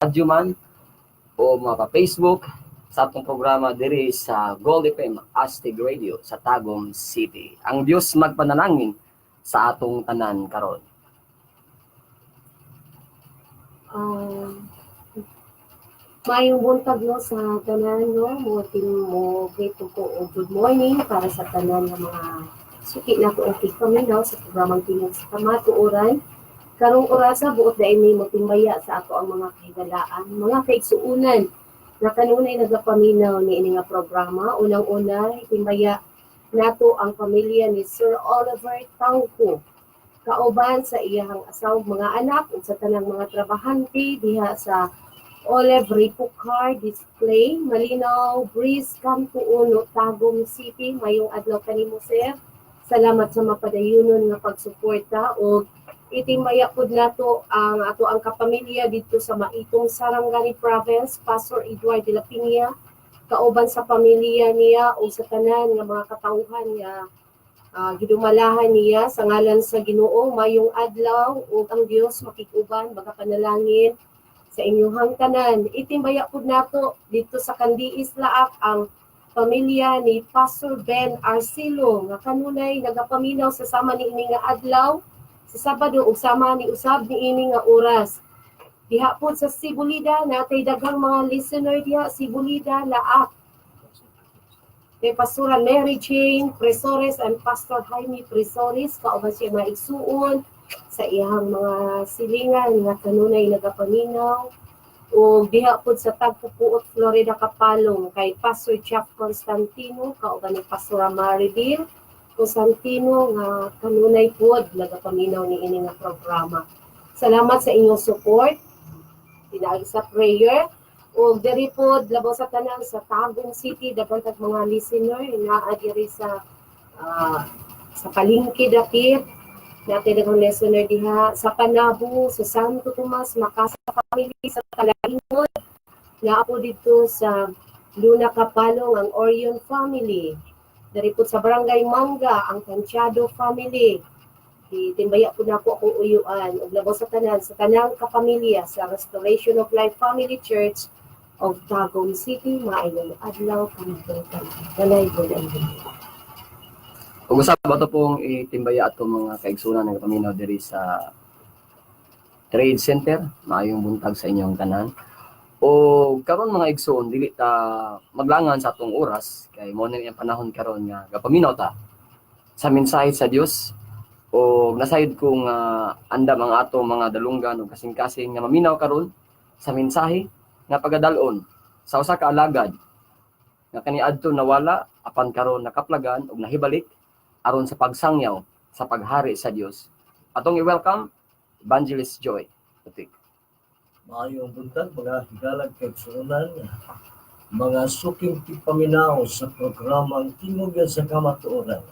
mapa-radyo man o mapa-Facebook sa atong programa diri sa Gold FM Astig Radio sa Tagum City. Ang Dios magpanalangin sa atong tanan karon. Maayong buntag, no, sa tanan, no. Mo mo greet ko og good morning para sa tanan nga mga suki nako og tigpaminaw sa programang Tingog sa Kamatuoran. Karong orasa, buot dai mi motimbaya sa ato ang mga kahigalaan, mga kaigsuonan na kanunay nagapaminaw ni ini nga programa. Unang-una, timbaya nato ang pamilya ni Sir Oliver Tangko kauban sa iyang asawa, mga anak ug sa tanang mga trabahante diha sa Olive Repo Car Display, Malinaw Breeze, Campo Uno, Tagum City. Mayong adlaw kanimo, sir. Salamat sa mapadayunon nga pagsuporta. Ug itimbaya pud nato ang ato ang kapamilya didto sa Maitong, Sarangani Province, Pastor Edward de la Piña kauban sa pamilya niya o sa tanan nga mga katawhan nga gidumalahan niya sa ngalan sa Ginoo. Mayong adlaw ug ang Dios makig-uban, magapanalangin sa inyong tanan. Itimbaya pud nato didto sa Kandiis, Laak ang pamilya ni Pastor Ben Arcilo nga kanunay nagapaminaw sa sama ni ini nga adlaw sa Sabado ug sama ni usab ni ini nga oras. Diha pod sa Sibulida, natay daghang mga listener diha Sibulida, Laak. Kay Pastora Mary Jane Presores and Pastor Jaime Presores kauban siya mga igsuon sa iyang mga silingan nga kanunay nagapaminaw. Ug diha pod sa Tagpupuot, Florida, Kapalong, kay Pastor Jeff Constantino kauban ni Pastora Maribel Constantino nga kanunay pod nagapaminaw ni ini nga programa. Salamat sa inyong support pinaagi sa prayer. Ug diri pod labaw sa tanan sa Tagum City, daghan tag mga listener naa diri sa palengke dapit, natin daghang listener diha sa Panabo, sa Santo Tomas, Makasa family sa Talaingod, naa po didto sa Luna, Kapalong ang Orion family. Diri po sa Barangay Manga ang Tantiado family. Timbaya po nako akong uyuan. Ug labaw sa tanan, sa tanang kapamilya sa Restoration of Life Family Church of Tagum City, maayong adlaw kanatong tanan. Walay bulan. Ug usab ato pong itimbaya atong mga kaigsunan nga paminaw diri sa Trade Center. Maayong buntag sa inyong tanan. O karon, mga igsoon, dili ta maglangan sa atong oras kay mo na ang panahon karon nga gapaminaw ta sa mensahe sa Dios. O nasayod ko nga andam ang atong mga dalunggan ug kasing-kasing nga maminaw karon sa mensahe nga pagadal-on sa usa ka alagad nga kaniadto nawala apan karon nakaplagan ug nahibalik aron sa pagsangyaw sa paghari sa Dios. Atong i-welcome Evangelist Joy Putik. Maayong buntag, mga higalag kaigsuonan, mga suking tigpaminaw sa programang Tingog sa Kamatuoran.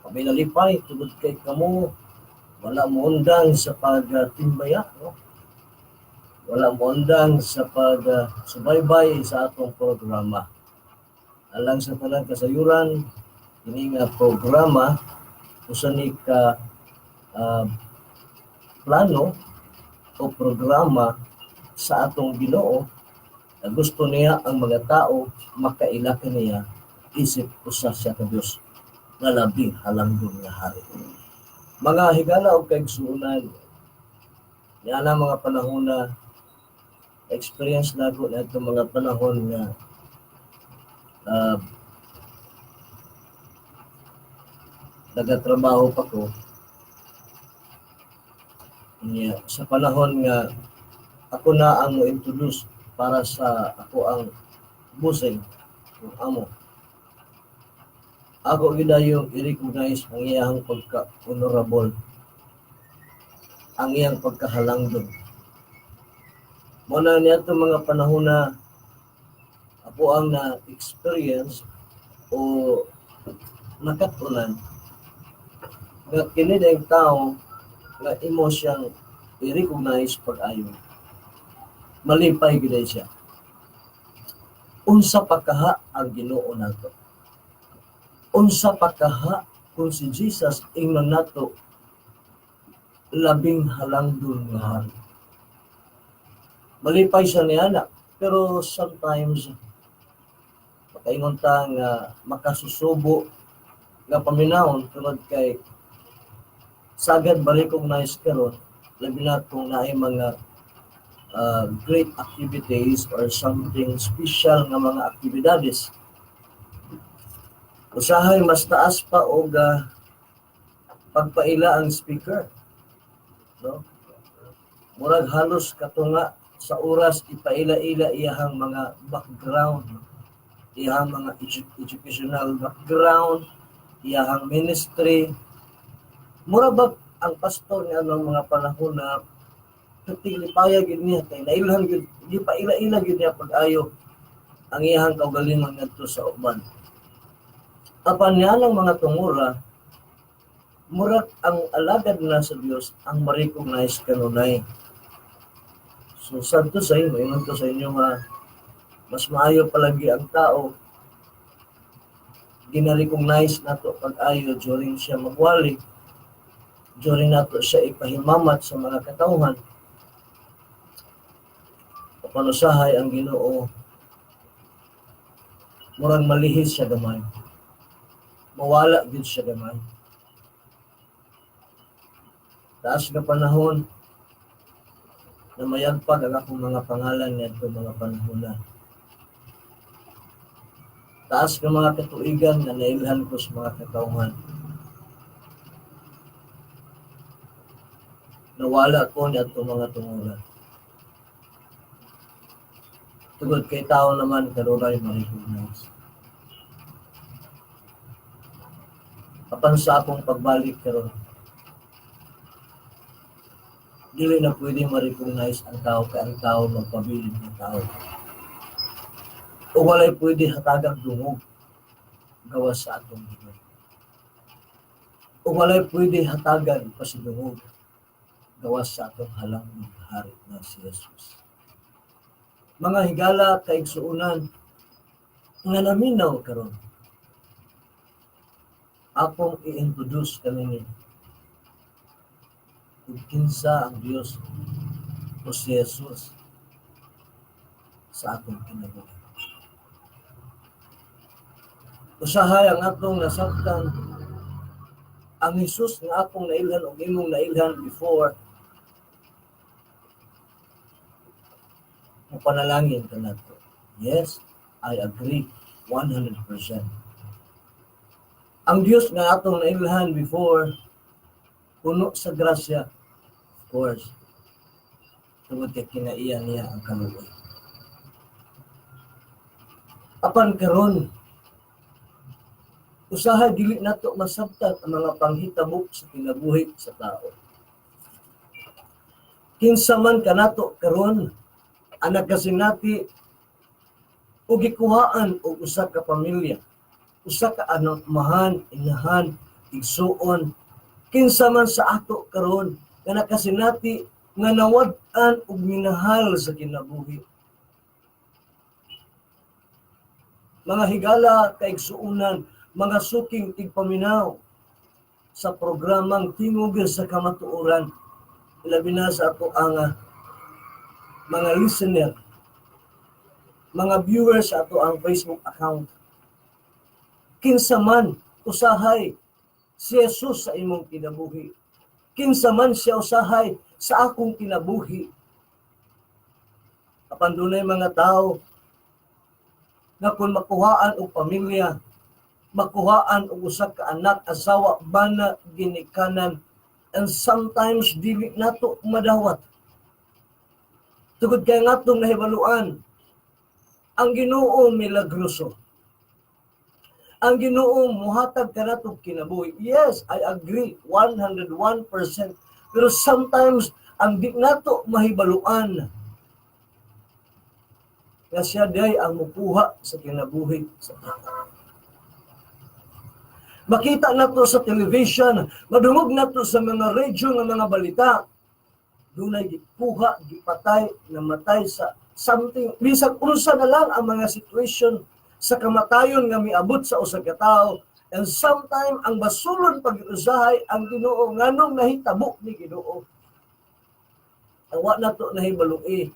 Kami nalipay tungod kay kamo wala mo undang sa pagtimbaya, no? Wala mo undang sa pagsubaybay sa atong programa. Alang sa tanang kasayuran, ini nga programa usa ni ka plano o programa sa atong Ginoo na gusto niya ang mga tao makaila kaniya isip usa siya ka Dios nga labing halangdon nga hari. Mga higala og kaigsuonan, niya na mga panahon na experience nako na itong mga panahon nga nagatrabaho pa ko. Niya, sa panahon nga ako na ang mo-introduce para sa ako ang busing kung amo. Ako gid yung i-recognize ang iyang pagka-honorable, ang iyang pagkahalangdon. Mo na niya itong mga panahon na ako ang na-experience o nakatunan nga kini ang tao nga imo siyang i-recognize pag-ayo. Malipay gid siya. Unsa pa kaha ang Ginoo nato? Unsa pa kaha kung si Jesus ingnon nato labing halangdon nga hari? Malipay siya niya na. Pero sometimes, makaingon ta nga makasusubo nga paminawon tungod kay sagad ma-recognize karon, labi na kung naay mga great activities or something special nga mga aktibidades. Usahay mas taas pa og pagpaila ang speaker, no? Murag halos katunga sa oras ipaila-ila iyahang mga background, iyahang mga educational background, iyahang ministry. Mura ba ang pastor nga anong mga panahon na lipaya gyud niya kay nailhan gyud, gipaila-ila gyud niya pag-ayo ang iyahang kaugalingon ngadto sa uban. Apan niya ng mga tungura, murag ang alagad na sa Dios ang ma-recognize kanunay. So sad to say, maingon to sa inyo nga mas maayo palagi ang tao gina-recognize nato pag-ayo during siya magwali, during nato siya ipahimamat sa mga katawhan. Apan usahay ang Ginoo, murag malihis siya gamay. Mawala gyud siya gamay. Taas nga panahon na mayagpag ang akong mga pangalan niadto mga panahon na. Taas nga mga katuigan nga nailhan ko sa mga katawhan. Nawala ko niadto mga tunguran. Tugod kay tao naman kanunay ma-recognize. Apan sa akong pagbalik karon, dili na pwede ma-recognize ang tao kay ang tao magpabilin ng tao. O walay pwede hatagag dungog gawas sa atong Ginoo. O walay pwede hatagan pasidungog gawas sa atong halang ng hari na si Jesus. Mga higala kaigsuonan nga naminaw karon, akong i-introduce kaninyo kung kinsa ang Dios o si Jesus sa atong kinabuhi. Usahay ang atong nasabtan, ang Jesus nga akong nailhan og imong nailhan before, mupanalangin ka nato. Yes, I agree 100%. Ang Dios nga atong nailhan before, puno sa grasya, of course, tungod kay kinaiya niya ang kaluoy. Apan karon, usahay dili nato masabtan ang mga panghitabo sa kinabuhi sa tao. Kinsa man kanato karon ang nagkasinati o gikuhaan og usa ka pamilya, usa ka amahan, inahan, igsuon, kinsa man sa ato karon nga nakasinati nga nawad-an og minahal sa kinabuhi. Mga higala kaigsuonan, mga suking tigpaminaw sa programang Tingog sa Kamatuoran, ilabi na sa ato ang mga listener, mga viewers sa ato ang Facebook account. Kinsa man usahay si Jesus sa imong kinabuhi. Kinsa man siya usahay sa akong kinabuhi. Apan dunay mga tao nga kung makuhaan og pamilya, makuhaan og usa ka anak, asawa, bana, ginikanan, and sometimes dili nato madawat. Tugod kay ngatong nahibaluan, ang Ginoo milagroso. Ang Ginoo muhatag kanatong kinabuhi. Yes, I agree 101%. Pero sometimes ang di nato mahibaluan nga siya diay ang mukuha sa kinabuhi sa tao. Makita nato sa television, madungog nato sa mga radyo nga mga balita, dunay gikuha, gipatay, namatay sa something. Bisag unsa na lang ang mga situation sa kamatayon nga miabot sa usa ka tawo, and sometime ang basulon pag-usahay ang Ginoo, nganong nahitabo ni Ginoo. Ang wa nato nahibalui.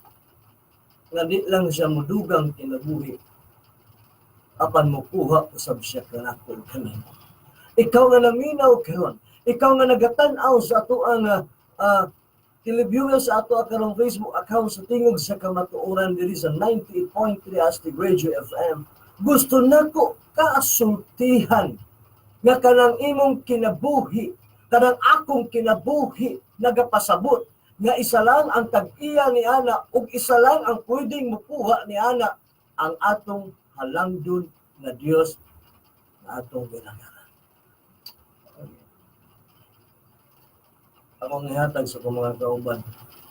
Nga di lang siya mudugang kinabuhi, apan mukuha usab siya kanako ug kanimo. Ikaw nga naminaw karon, ikaw nga nagatan-aw sa atoang televiewers sa ato karong Facebook account sa Tingog sa Kamatuoran diri sa 98.3 Astig Radio FM, gusto nako kasultihan nga kanang imong kinabuhi, kanang akong kinabuhi, nagapasabot nga isa lang ang tag-iya ni ana ug isa lang ang pwedeng mukuha ni ana, ang atong halangdon nga Dios nga atong ginagaran. Akong ihatag sa akong mga kauban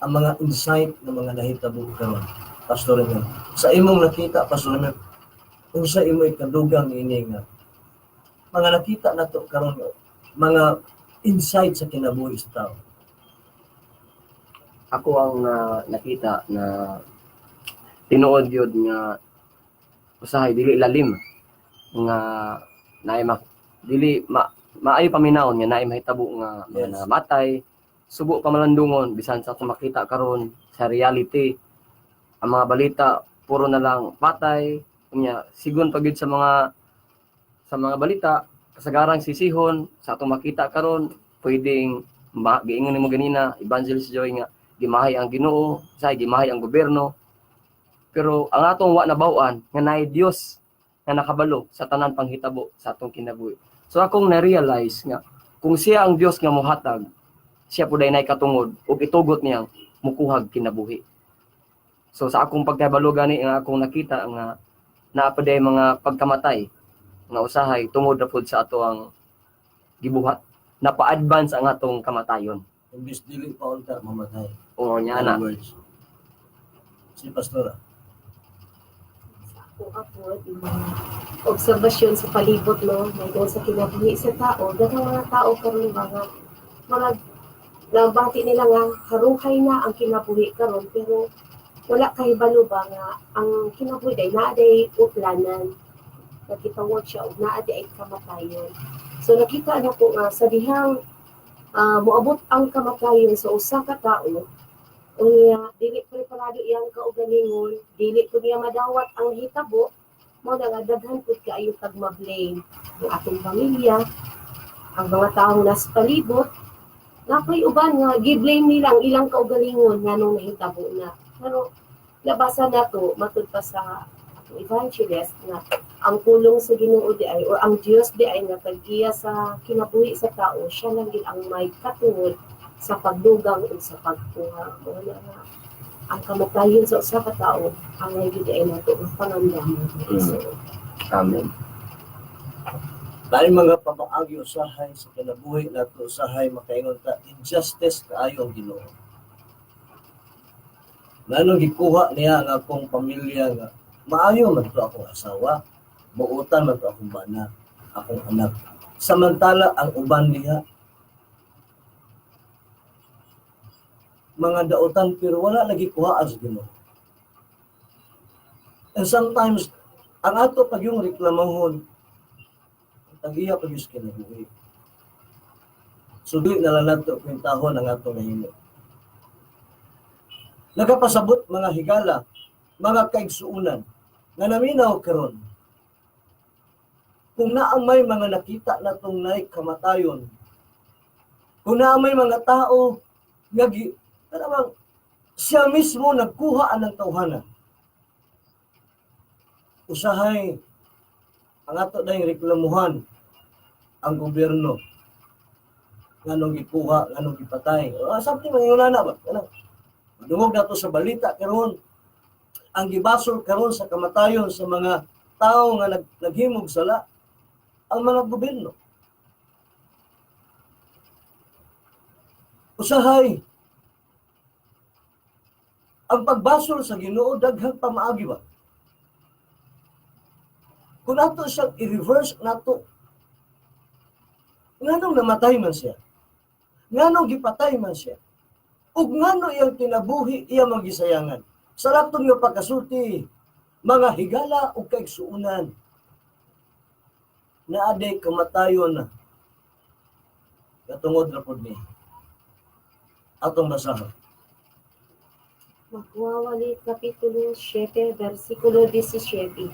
ang mga insight ng mga nahitabo karon. Pastor Emil, sa imong nakita, Pastor Emil, unsa imo ikadugang ini nga mga nakita nato karon, mga insight sa kinabuhi sa tao? Ako ang nakita na tinuod yun nga usahay dili lalim nga naay ma, dili ma, maayo paminawon nga naay mahitabo nga mga namatay, subo pamalandungon. Bisan sa atong makita karon sa reality, ang mga balita puro na lang patay. Unya sigon pa gyud sa mga balita, kasagarang sisihon. Sa atong makita karon, pwedeng giingon nimo ganina, Evangelist Joy, nga gimahay ang Ginoo, say gimahay ang gobyerno, pero ang atong wa nabaw-an nga naay Dios nga nakabalo sa tanan panghitabo sa atong kinabuhi. So akong na-realize nga kung siya ang Dios nga mohatag, siya pud ay naay katungod ug itugot niyang mukuhag kinabuhi. So sa akong pagkabalo gani nga akong nakita nga naa pa day mga pagkamatay nga usahay tungod ra pud sa ato ang gibuhat, napa-advance ang atong kamatayon. Imbis dili pa unta mamatay. O nya na. Words. Si Pastora. Sa ako ako mga obserbasyon sa palibot, no, may sa kinabuhi sa tao, daghang mga tao karon ba nga mga nabati nila nga haruhay na ang kinabuhi karon, pero wala kahibalo ba nga ang kinabuhi day naa day uplanan, nagitawag siya og naa day ay kamatayon. So nakita na ko nga sa dihang moabot ang kamatayon sa usa ka tao, unya dili preparado iyang kaugalingon, dili ko niya madawat ang hitabo, mao na nga daghan pud kaayo kag ma-blame ang atong pamilya, ang mga taong nasa palibot. Napay uban nga gi-blame nila ang ilang kaugalingon nganong nahitabo na. Pero nabasa nato matud pa sa atong evangelist nga ang pulong sa Ginoo di ay or ang Dios di ay nga tag-iya sa kinabuhi sa tao, siya lang gid ang may katungod sa pagdugang ug sa pagkuha. Mao na nga ang kamatayon sa usa ka tawo ang gid ay nato ang pangandaman. So, Amen. Dahil mga pamaagi usahay sa kinabuhi nato, usahay makaingon ta injustice kaayo ang Ginoo. Nganong gikuha niya ang akong pamilya nga maayo man to akong asawa, buutan man to akong bana, akong anak. Samantala ang uban niya mga dautan pero wala lagi kuhaan sa Ginoo. And sometimes ang ato pag yung reklamahon, tag-iya pag yung kinabuhi. So dili na lang nato kwentahon ang atong nahimo. Nagapasabot, mga higala, mga kaigsuunan, nga naminaw karon. Kung naa may mga nakita natong nay kamatayon, kung naa may mga tao nga kanang siya mismo nagkuha ang tawhana, usahay ang ato dayong reklamuhan ang gobyerno nganong gikuha, nganong gipatay. Something mga yun na ba? Ano? Madungog nato sa balita karon, ang gibasol karon sa kamatayon sa mga tao nga naghimog sala, ang mga gobyerno. Usahay ang pagbasol sa Ginoo daghang pamaagi ba? Kung ato siyang i-reverse nato, nganong namatay man siya? Nganong gipatay man siya? Ug ngano iyang kinabuhi iya magisayangan? Sa laton nga pagkasulti, mga higala ug kaigsuonan, naa day kamatayon na katungod ra pud ni. Atong basahon. Pagwawali, Kapitulo 7, versikulo 17.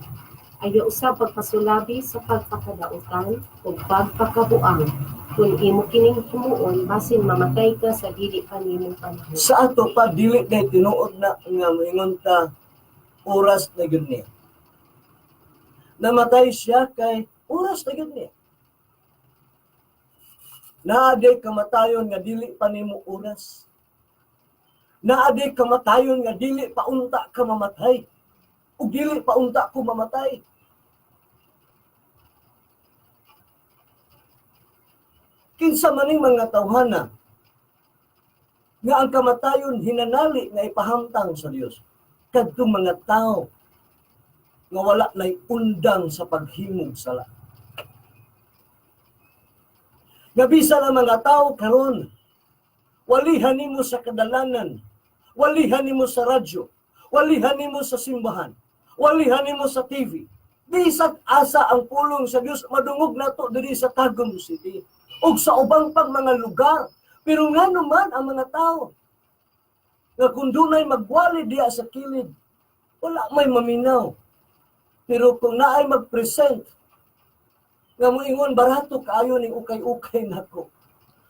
Ayaw usab pagpasulabi sa pagpakadautan ug pagpakabuang. Kung imo kining himuon, basin mamatay ka sa dili pa nimo panahon. Sa ato pa, dili kay tinuod na nga moingon ta oras na gyud niya. Namatay siya kay oras na gyud niya. Naa day kamatayon nga dili pa nimo oras. Naa day kamatayon nga dili pa unta ka mamatay. Ug dili pa unta ko mamatay. Kinsa maning mga tawhana nga ang kamatayon hinanali nga ipahamtang sa Dios kadtong mga tao nga wala nay undang sa paghimog sala. Nga bisan ang mga tao karon, walihan nimo sa kadalanan, walihan nimo sa radyo, walihan nimo sa simbahan, walihan nimo sa TV. Bisag asa ang pulong sa Dios madungog nato diri sa Tagum City ug sa ubang pang mga lugar. Pero ngano man ang mga tao nga kung dunay magwali diya sa kilid, wala may maminaw. Pero kung naay mag-present nga moingon, "Barato kaayo ning ukay-ukay nako.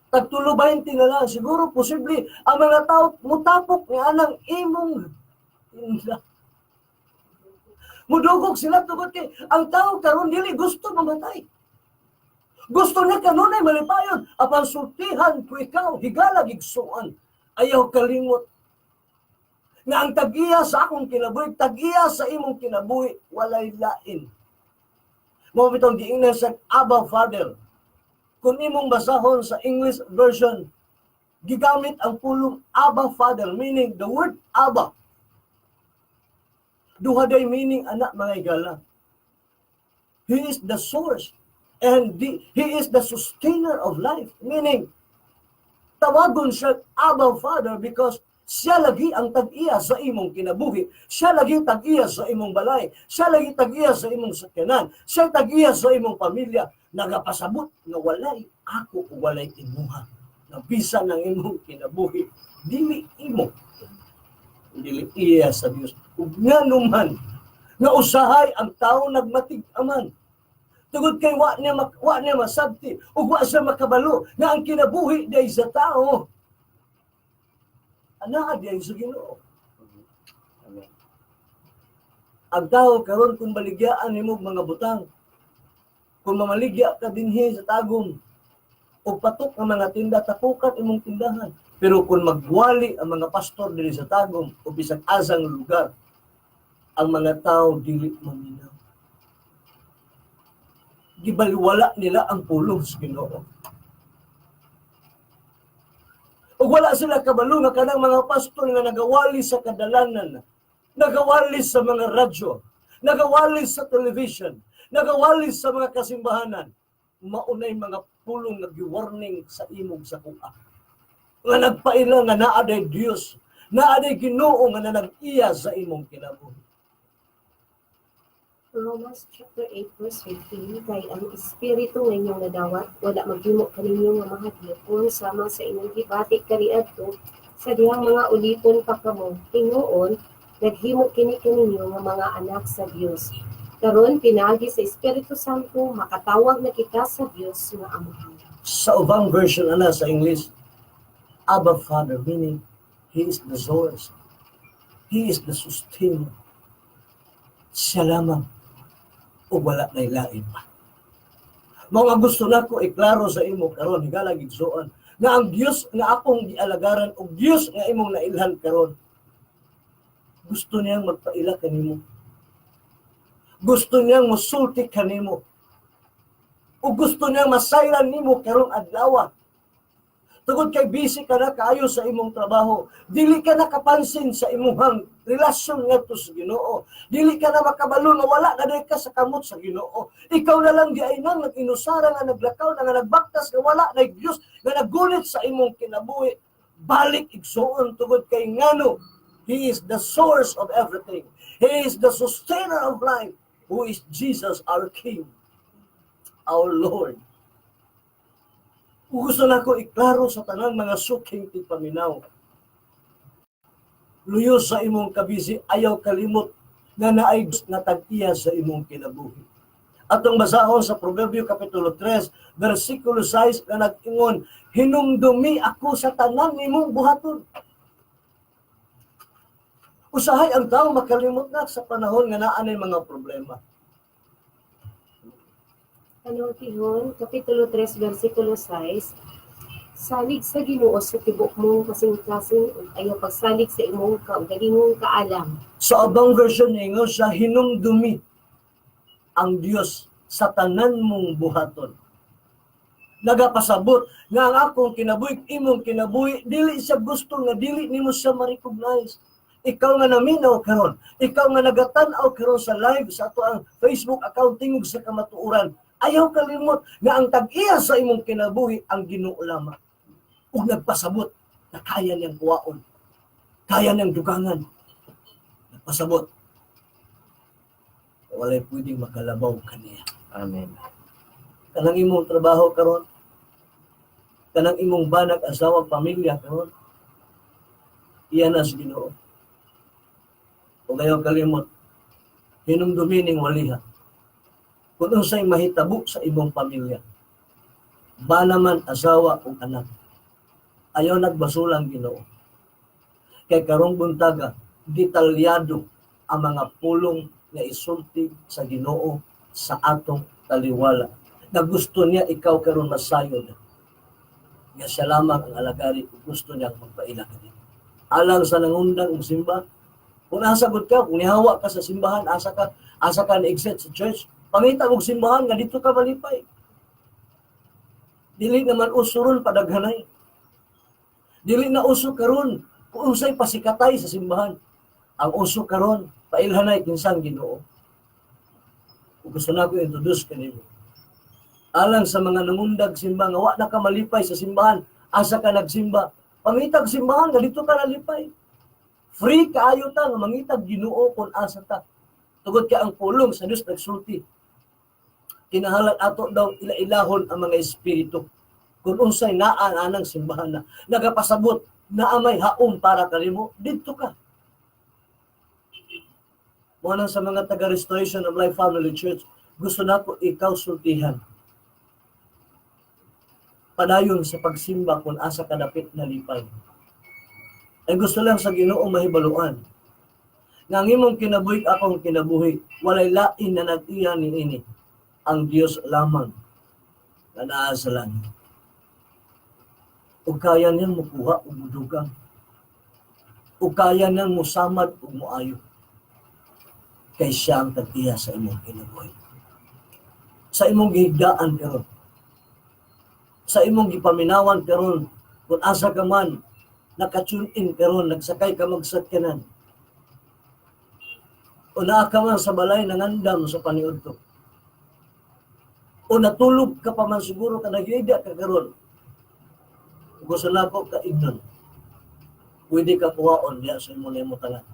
Tagtulo 20 na lang," siguro posible ang mga tao mutapok ni anang imong tinda. Mudugog sila tungod kay ang tao karon dili gusto mamatay. Gusto niya kanunay malipayon. Apan sultihan ko ikaw, higala igsuon. Ayaw kalimot nga ang tag-iya sa akong kinabuhi, tag-iya sa imong kinabuhi, walay lain. Mao bitong giingnan sa Abba Father. Kung imong basahon sa English version, gigamit ang pulong Abba Father, meaning the word Abba. Duha day meaning ana, mga igala. He is the source and He is the sustainer of life. Meaning, tawagon siya Abba Father because siya lagi ang tag-iya sa imong kinabuhi. Siya lagi tag-iya sa imong balay. Siya lagi tag-iya sa imong sakyanan. Siya tag-iya sa imong pamilya. Nagapasabot nga walay ako o walay imuha. Na bisan ang imong kinabuhi, dili imo. Dili iya sa Dios. Ug ngano man nga usahay ang tao nagmatig-aman. Tungod kay wa niya masabti ug wa siya makabalo nga ang kinabuhi diay sa tao anaa diay sa Ginoo. Amen. Ang tao karon, kung baligyaan nimo og mga butang, kung mamaligya ka dinhi sa Tagum og patok nga mga tinda, tapukan imong tindahan. Pero kung magwali ang mga pastor diri sa Tagum o bisag asang lugar, ang mga tao dili maminaw. Gibaliwala nila ang pulong sa Ginoo. Ug wala sila kabalo nga kanang mga pastor nga nagawali sa kadalanan, nagawali sa mga radyo, nagawali sa television, nagawali sa mga kasimbahanan, maunay mga pulong nga giwarning sa imong sa kuha. Nga nagpaila nga naa day Dios, naa day Ginoo nga nanag-iya sa imong kinabuhi. Romans chapter 8 verse 15, kay ang espiritu nga inyong nadawat wala maghimo kaninyo nga mahadlokon sama sa inyong gibati kaniadto sa dihang mga ulipon pa kamo. Tinuod, naghimo kini kaninyo nga mga anak sa Dios. Karon, pinaagi sa Espiritu Santo, makatawag na kita sa Dios nga Amahan. Sa ubang version ana sa English, Abba Father, meaning He is the source. He is the sustainer. Siya lamang o wala na lain pa. Mao nga gusto nako iklaro sa imo karon, higala igsuon, nga ang Dios nga akong gialagaran ug Dios nga imong nailhan karon, gusto niyang magpaila kanimo. Gusto niyang musulti kanimo. Ug gusto niyang masayran nimo karong adlaw. Tungod kay busy ka na kaayo sa imong trabaho, dili ka nakapansin sa imong relasyon ngadto sa Ginoo. Dili ka na makabalo nga wala na diay ka sa kamot sa Ginoo. Ikaw na lang diay nang nag-inusara nga naglakaw na nga nagbaktas nga wala na Dios nga naggunit sa imong kinabuhi. Balik, igsuon, tungod kay ngano, He is the source of everything. He is the sustainer of life, who is Jesus, our King, our Lord. Kung gusto na ko iklaro sa tanang mga suking tigpaminaw. Luyo sa imong kabisi, ayaw kalimot nga naay Diyos nga tag-iya sa imong kinabuhi. Atong basahon sa Proverbio Kapitulo 3, versikulo 6 nga nag-ingon, "Hinumdumi ako sa tanan nimong buhaton." Usahay ang tao makalimot na sa panahon nga naa nay mga problema. Panultihon, Kapitulo 3, versikulo 6, "Salig sa Ginoo sa tibuok mong kasing-kasing ug ayaw pagsalig sa imong kaugalingong kaalam." Sa ubang version ingon sa hinumdumi ang Dios sa tanan mong buhaton. Nagapasabot nga ang akong kinabuhi, imong kinabuhi, dili siya gusto nga dili nimo siya ma-recognize. Ikaw nga naminaw karon, ikaw nga nagatan-aw karon sa live sa ato ang Facebook account Tingog sa Kamatuoran, ayaw kalimot nga ang tag-iya sa imong kinabuhi ang Ginoo lamang. Ug nagpasabot na kaya niyang kuwaon, kaya niyang dugangan. Nagpasabot, walay pwedeng makalabaw kaniya. Amen. Kanang imong trabaho karon, kanang imong banag, asawa, pamilya karon, iyan na sa Ginoo. Ug ayaw kalimot, hinumdumi ning waliha kung unsay mahitabo sa imong pamilya, bana man, asawa o anak, ayaw nagbasulang Ginoo. Kay karong buntaga, detalyado ang mga pulong nga isulti sa Ginoo sa atong taliwala na gusto niya ikaw karon masayod nga siya lamang ang alagari ug gusto niyang magpaila kanimo. Alang sa nangundang og simba, kung asa gud ka, kung nihawa ka sa simbahan, asa ka ni exit sa church, pangita og simbahan nga dito ka malipay. Dili naman uso ron padaghanay. Dili na uso karon kung unsay pasikatay sa simbahan. Ang uso karon, pailhanay kinsang Ginoo. Ug gusto na ko introduce kanimo. Alang sa mga nangundag simba nga wa na ka malipay sa simbahan, asa ka nagsimba, pangitag simbahan nga dito ka nalipay. Free kaayo ta nga mangitag Ginoo kung asa ta. Tugod kay ang pulong sa Dios nagsulti. Kinahanglan ato daw ila-ilahon ang mga espiritu. Kung unsay naa anang simbahan na nagapasabot naa may haom para kanimo, didto ka. Mao nang sa mga taga Restoration of Life Family Church, gusto nako ikaw sultihan. Padayon sa pagsimba kung asa ka dapit nalipay. Ay gusto lang sa Ginoo mahibaluan nga ang imong kinabuhi, akong kinabuhi, walay lain na nag-iya niini. Ang Dios lamang nga naa sa langit. Ug kaya niyang mukuha ug mudugang. Ug kaya niyang musamad ug muayo. Kay siya ang tag-iya sa imong kinabuhi. Sa imong gihigdaan karon, sa imong gipaminawan karon, kung asa ka man naka-tune in karon, nagsakay ka magsakyanan, o naa ka man sa balay nangandam sa paniudto, o natulog ka pa man siguro ka, nagyeda ka karon, gusto nako ka ignon, pwede ka kuhaon diya sa imong nahimutangan.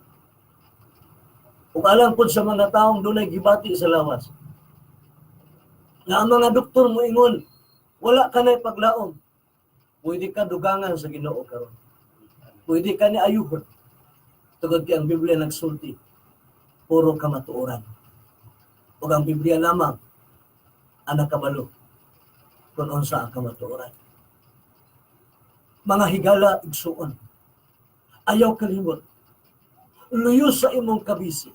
Ug alang pod sa mga taong dunay gibati sa lawas nga ang mga doktor mo ingon wala ka na paglaom, pwede ka dugangan sa Ginoo karon. Pwede ka ni ayuhon. Tungod kay ang Biblia nagsulti, puro kamatuoran. Ug ang Biblia lamang ang nakabalo kung unsa ang kamatuoran. Mga higala igsuon, ayaw kalimot. Luyo sa imong kabisi.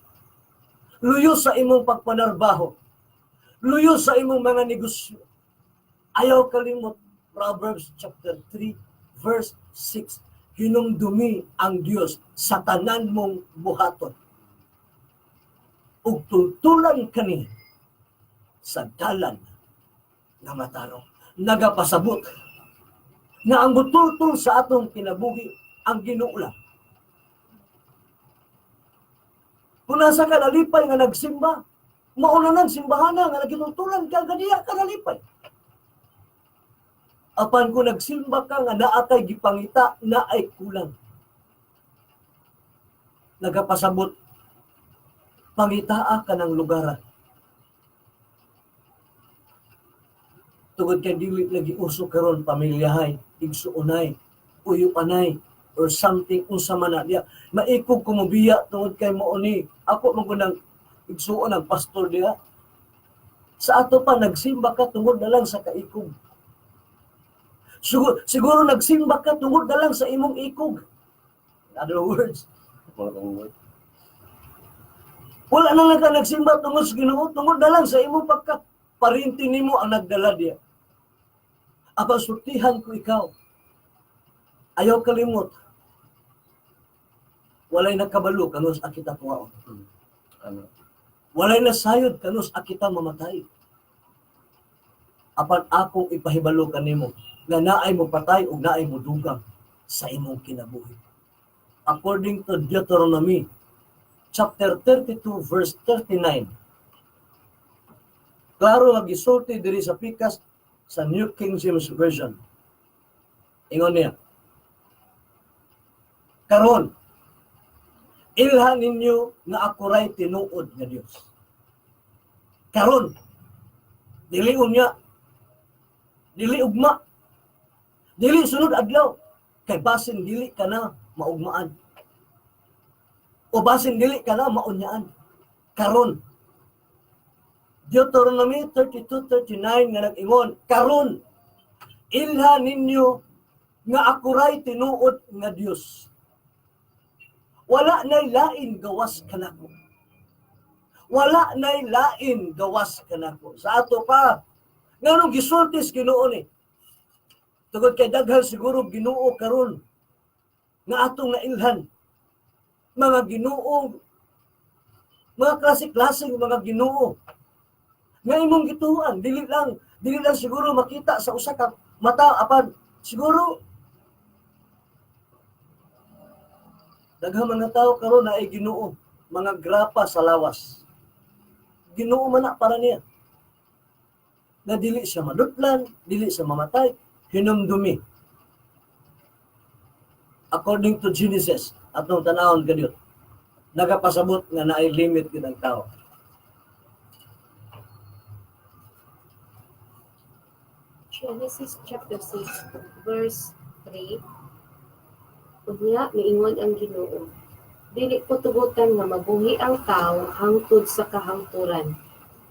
Luyo sa imong pagpanarbaho. Luyo sa imong mga negosyo. Ayaw kalimot Proverbs chapter 3 verse 6. Hinumdumi ang Dios sa tanan mong buhaton. Ug tultulan kani sa dalan nga matarong. Nagapasabot nga ang mutultol sa atong kinabuhi ang Ginoo lang. Kung nasa ka nalipay nga nagsimba, mauna nang simbahan na nga nagitultulan ka, ganiya ka nalipay. Apan kung nagsimba ka nga naa kay gipangita, naay kulang. Nagapasabot, pangitaa ka ng lugaran. Tugod kay dili lagi uso karon pamilyahay, igsuonay, uyupanay. or something, unsa man na diya. Maikog ko mobiya tungod kay mao ni ako man gud nang igsuon ang pastor diha. Sa ato pa, nagsimba ka tungod na lang sa kaikog. Siguro, siguro nagsimba ka tungod na lang sa imong ikog. In other words, Mga tungod. Wala na lang ka nagsimba tungod sa Ginoo, tungod na lang sa imong pagka parinti nimo ang nagdala diya. Apan sultihan ko ikaw. Ayaw kalimot. Walay nakabalo kanus kita kuwaon. Ano? Walay nasayod kanus kita mamatay. Apan akong ipahibalo kanimo nga naay mo patay ug naay mo dugang sa imong kinabuhi. According to Deuteronomy chapter 32 verse 39. Klaro nga gisulti diri sa pikas sa New King James Version. Ingon niya, "Karon, ilhan ninyo nga ako ray tinuod nga Dios." Karon, dili unya, dili ugma, dili sunod adlaw, kay basin dili ka na maugmaan. O basin dili ka na maunyaan. Karon, Deuteronomy 32:39 nga nag-ingon, "Karon, ilha ninyo nga ako ray tinuod nga Dios. Wala na'y lain gawas kanako. Wala na'y lain gawas kanako." Sa ato pa, nganong gisulti sa Ginoo ni? Tungod kay daghan siguro Ginoo karon nga atong nailhan. Mga Ginoo, mga klase-klase mga Ginoo nga imong gituan, dili lang siguro makita sa usa ka mata, apan siguro daghang mga tao karon na ay Ginoo, mga grapa sa lawas. Ginoo man na para niya. Na dili siya madutlan, dili siya mamatay, hinumdumi. According to Genesis, atong tanawon kanyo, nagapasabot nga naay limit gid ang tao. Genesis chapter 6 verse 3. Unya miingon ang Ginoo, "Dili ko tugutan nga mabuhi ang tawo hangtod sa kahangturan,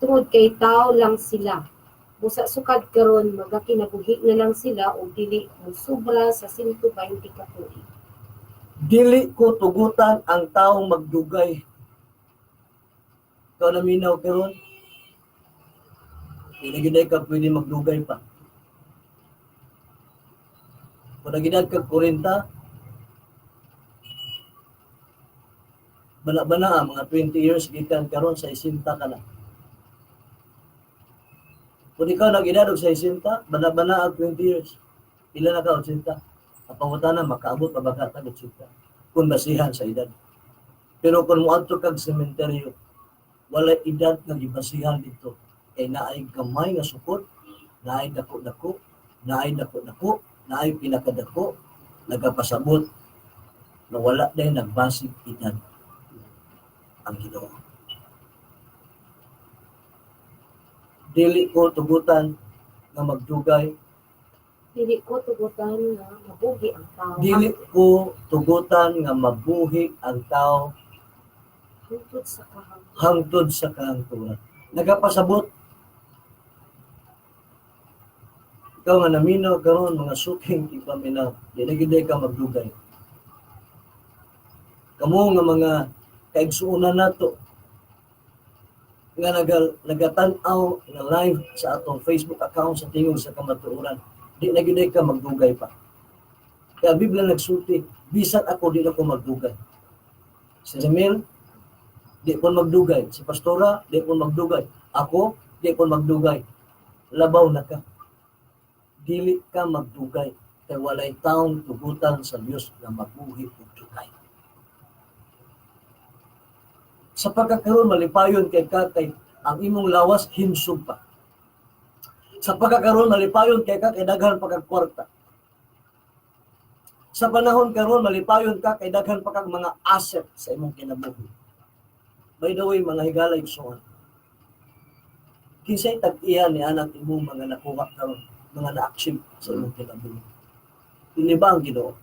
tungod kay tawo lang sila. Busa sukad karon magakinabuhi na lang sila ug dili mosubra sa 120 ka tuig." Dili ko tugutan ang taong magdugay. Ikaw naminaw karon, dili gyud ka pwede magdugay pa. Kung nagedad kag 40, bana-bana mga 20 years gikan karon sa 60 ka na. Kung ikaw nag-edad og 60, bana-bana ang 20 years. Pila na ka 80? Ang pangutana, makaabot pa ba ka tag 80? Kung basihan sa edad. Pero kung moadto kag sementeryo, walay edad nga gibasihan dito. Kay naay gamay nga sukod, naay dako-dako, naay dako-dako, naay pinakadako, nagapasabot na wala dahil nagbasig edad ang Ginoo. Dili ko tugutan nga magdugay. Dili ko tugutan nga mabuhi ang tao. Dili ko tugutan nga mabuhi ang tao hangtod sa kahangturan. Hangtod sa kahangturan. Nagapasabot ikaw nga naminaw karon, mga suking tigpaminaw, di na gyud ka magdugay. Kamo nga mga kaigsuonan nato nga nagatan-aw nga live sa atong Facebook account sa Tingog sa Kamatuoran, di na gyud ka magdugay pa. Kaya ang Biblia nagsulti, bisan ako, di na ko magdugay. Si Ramil, di ko magdugay. Si Pastora, di ko magdugay. Ako, di ko magdugay. Labaw na ka. Dili ka magdugay. Kay walay taong tugutan sa Dios nga mabuhi og dugay. Sa pagkakaroon, malipayon kay ka kay ang imong lawas himsog pa. Sa pagkakaroon, malipayon kay ka kay daghan pa kag kwarta. Sa panahon karon, malipayon ka kay daghan pa kag mga asset sa imong kinabuhi. By the way, mga higala igsoon, kinsay tag-iya ni anak imong mga nakuha karon, mga na-achieve sa imong kinabuhi? Dili ba ang Ginoo?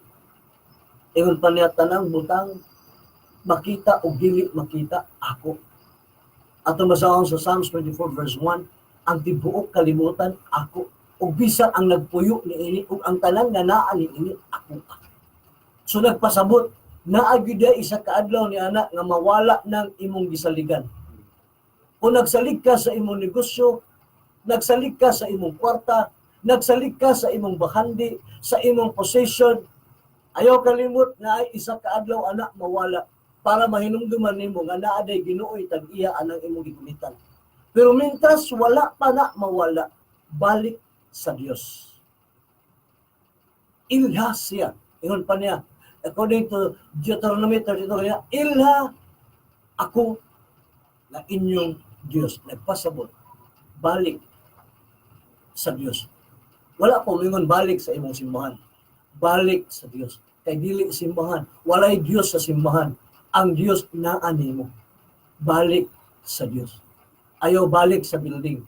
Ingon pa niya, tanang butang makita o dili makita, ako. Ato basahon sa Psalms 24 verse 1, ang tibuok kalibutan ako, ug bisan ang nagpuyo niini ug ang tanan nga naa niini, ako. So nagpasabot, naa gyud isa ka adlaw ni ana nga mawala ng imong gisaligan. Kung nagsalig ka sa imong negosyo, nagsalig ka sa imong kwarta, nagsalig ka sa imong bahandi, sa imong possession, ayaw kalimot na ay isa ka adlaw ana mawala para mahinumduman nimo nga naa day Ginooy tag-iya anang imong gigunitan. Pero mintras wala pa na mawala, balik sa Dios. Ilha siya. Ingon pa niya, according to Deuteronomy 32, niya, "Ilha ako na inyong Diyos." Nagpasabot, balik sa Diyos. Wala po mingon balik sa imong simbahan. Balik sa Diyos. Kay dili simbahan. Walay Diyos sa simbahan. Ang Diyos naa nimo. Balik sa Diyos. Ayaw balik sa building.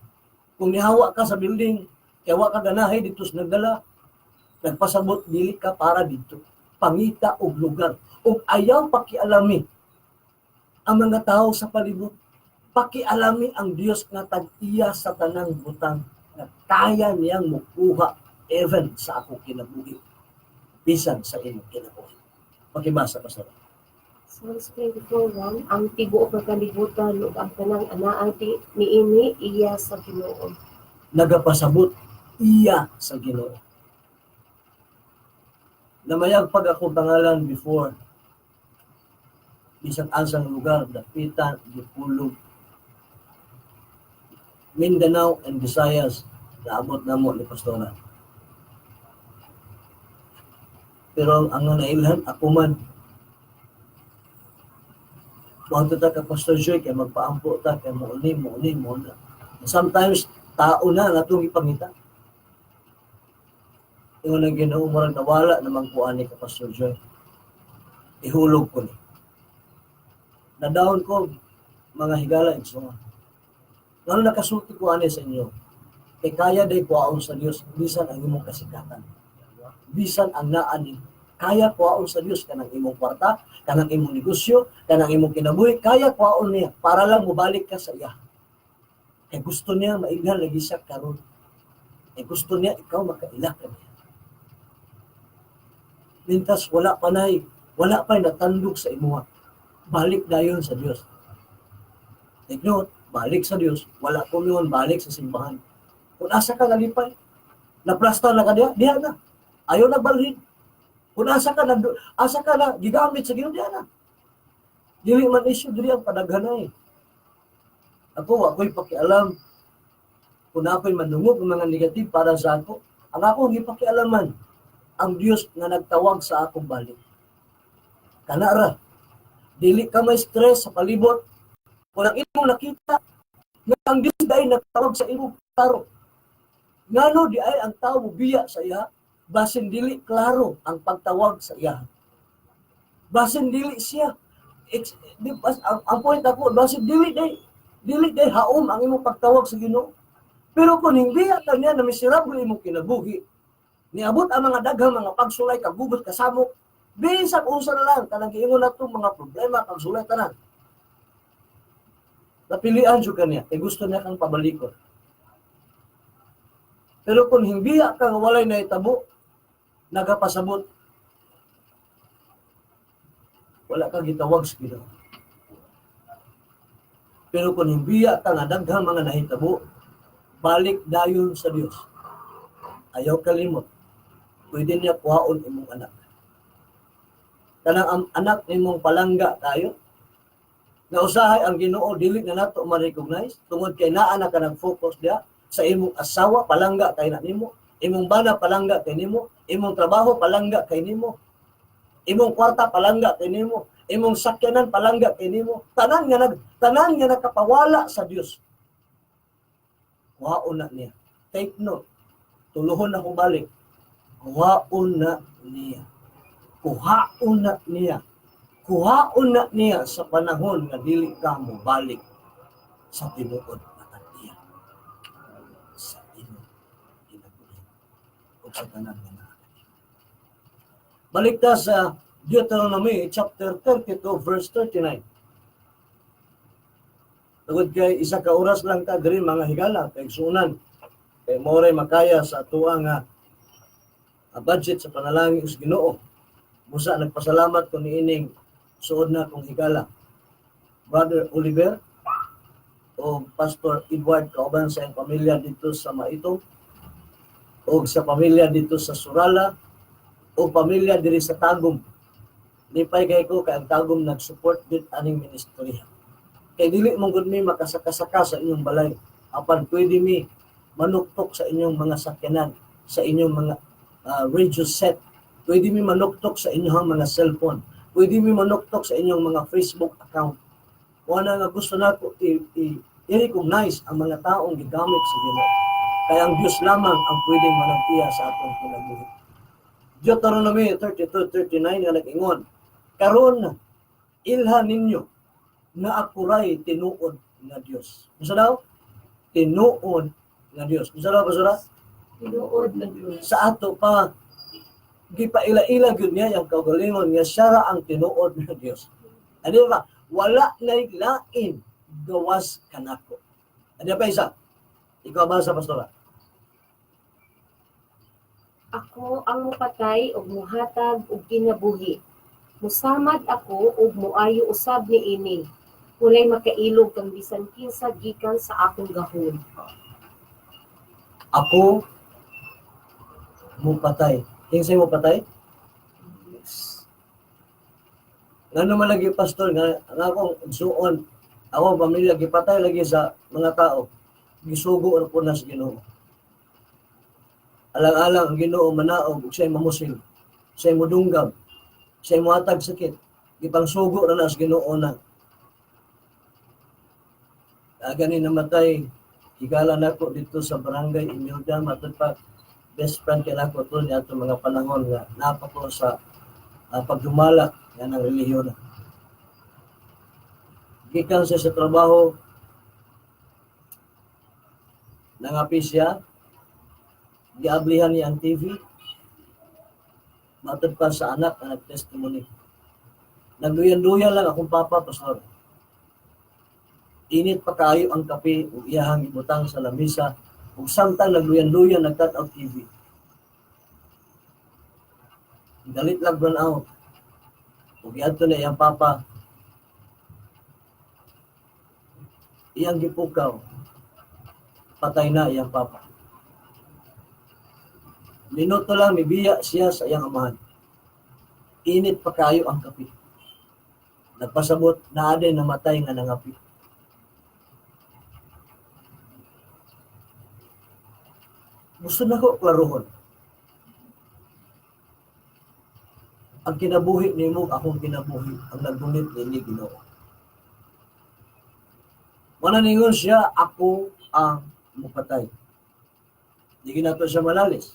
Kung nihawa ka sa building, kaya wa ka ganahe dito sa nagdala, nagpasabot dili ka para dito. Pangita og lugar. Ug ayaw pakialami ang mga tao sa palibot. Pakialami ang Dios nga tag-iya sa tanang butang na kaya niyang mukuha even sa akong kinabuhi, bisan sa imong kinabuhi. Pakibasa, Pastor. Psalms 24:1, ang tibuok nga kalibutan ug ang tanang anaa niini iya sa Ginoo. Nagapasabot, iya sa Ginoo. Namayagpag akong pangalan before bisan asang lugar, Dapitan, Dipolog, Mindanao and Visayas, naabot na mo ni Pastora. Pero ang nailhan, ako man, Kuwanto ta ka Pastor Joy, kay magpaampo ta, kay muuni, muuni, muuni. Sometimes, tao na natong ipangita. Ingon ang Ginoo, murag nawala namang kuan ni ka Pastor Joy. Ihulog ko ni. Nadaon ko, mga higala, igsoon. Ngano nakasulti ko ani sa inyo? Kay kaya day kuhaon sa Dios bisan ang imong kasikatan. Bisan ang naa ni, kaya kuhaon sa Dios kanang imong kwarta, kanang imong negosyo, kanang imong kinabuhi, kaya kuhaon niya para lang mobalik ka sa iya. Kay gusto niya mailhan lagi siya karon. Kay gusto niya ikaw makaila ka niya. Mintas wala pa nay, wala pa natandog sa imuha. Balik dayon sa Dios. Take note, balik sa Dios, wala ko yun, balik sa simbahan. Kung asa ka nalipay, naplasta na ka diha, diha na. Ayaw na balhin. Kung asa ka na, asa ka na, gigamit sa Ginoo, diha na. Dili man issue diri ang padaghanay. Ako, ako'y pakialam. Kung ako'y manungog ng mga negative para sa ako, ang ako gipakialaman, ang Dios nga nagtawag sa akong balik. Kanara, dili ka may stress sa palibot. Kung ang imong nakita, nga ang Dios dahil nagtawag sa imong klaro. Ngano di ay ang tao biya sa iya, basin dili klaro ang pagtawag sa iya. Basin dili siya. Ex, di, bas, ang point ako, basin dili day haom ang imong pagtawag sa Ginoo. Pero kung hindi ata niya na miserable imong kinabuhi, niabot ang mga daghang mga pagsulay, kagubot, kasamok, bisag unsa na lang, kanang giingon nato mga problema, pagsulay tanan. Napilian jud ka niya, kay gusto niya kang pabalikon. Pero kung hindi ka nga walay nahitabo, nagapasabot, wala ka gitawag sa Ginoo. Pero kung hindi ka nga daghang mga nahitabo, balik dayon sa Dios. Ayaw kalimot. Pwede niya kuhaon imong anak. Kanang ang anak nimong palangga kayo, nga usahay ang Ginoo dili na nato ma-recognize tungod kay naa na ka nag-focus diha sa imong asawa, palangga kay na nimo, imong bana, palangga kay nimo, imong trabaho, palangga kay nimo, imong kwarta, palangga kay nimo, imong sakyanan, palangga kay nimo, tanan nga nakapawala sa Dios, kuhaon na niya. Take note, tuluhon na kong balik, kuhaon na niya, kuhaon na niya, kuhaon na niya sa panahon nga dili ka mo balik sa tinuod na tag-iya sa imong kinabuhi ug sa tanan nga naa. Balik ta sa Deuteronomy chapter 32 verse 39. Tungod kay isa ka oras lang ta diri, mga higala, kaigsuonan. Kay mao ray makaya sa atoa nga budget sa panalangin sa Ginoo. Busa nagpasalamat ko niining suod na kong higala, Brother Oliver o Pastor Edward, kauban sa iyang pamilya dito sa Maitong o sa pamilya dito sa Surala o pamilya diri sa Tagum. Lipay kay ko kay ang Tagum nag-support din aning ministry. Kay dili man gud mi makasaka-saka sa inyong balay, apan pwede mi manuktok sa inyong mga sakyanan, sa inyong mga radio set. Pwede mi manuktok sa inyong mga cellphone. Pwede mi manuktok sa inyong mga Facebook account. Wala nga gusto nako i-recognize ang mga taong gigamit sa Ginoo. Kaya ang Diyos lamang ang pwedeng managtiya sa atong kinabuhi. Deuteronomy 32:39 nga nag-ingon, "Karon ilha ninyo nga ako ray tinuod nga Dios." Unsa daw? Tinuod nga Dios. Unsa daw, Pastora? Tinuod nga Dios. Sa ato pa, gipaila-ila gyud niya ang kaugalingon nga siya ra ang tinuod nga Dios. Ano ba? "Wala na lain gawas kanako." Ano pa isa? Ikaw ba sa, Pastora? "Ako ang mupatay ug muhatag og kinabuhi. Musamad ako ug muayo usab niini. Walay makailog kang bisan kinsa gikan sa akong gahom." Ako mupatay. Kinsay mupatay? Ngano man lagi, Pastor, nga ang akong igsuon, ako pamilya gipatay lagi sa mga tao. Gisugo ra po na sa Ginoo. Alang-alang ang Ginoo manaog ug siya'y mamusil. Siya'y mudunggab. Siya'y muhatag sakit. Gipangsugo ra na sa Ginoo na. Gani namatay higala nako dito sa Barangay Imelda, matud pa best friend kay nako to niya atong mga panahon nga napa ko sa pagdumala nga ng relihiyon. Gikan siya sa trabaho, nangapi siya, giablihan niya ang TV, matud pa sa anak na nag-testimony. "Nagduyan-duyan lang akong papa, Pastor. Init pa kaayo ang kape ug iyahang ibutang sa lamisa ug samtang nagduyan-duyan nagtan-aw TV. Dalit lang brown out. Ug giadto na iyang papa. Iyang gipukaw. Patay na iyang papa. Minuto lang mibiya siya sa iyang amahan. Init pa kaayo ang kape. Nagpasabot naa din namatay nga nangapi." Gusto na ko klarohon. Ang kinabuhi nimo, akong kinabuhi, ang nagdunit nini Ginoo. Wala ningon siya, "Ako ang mupatay." Di ginato siya malalis.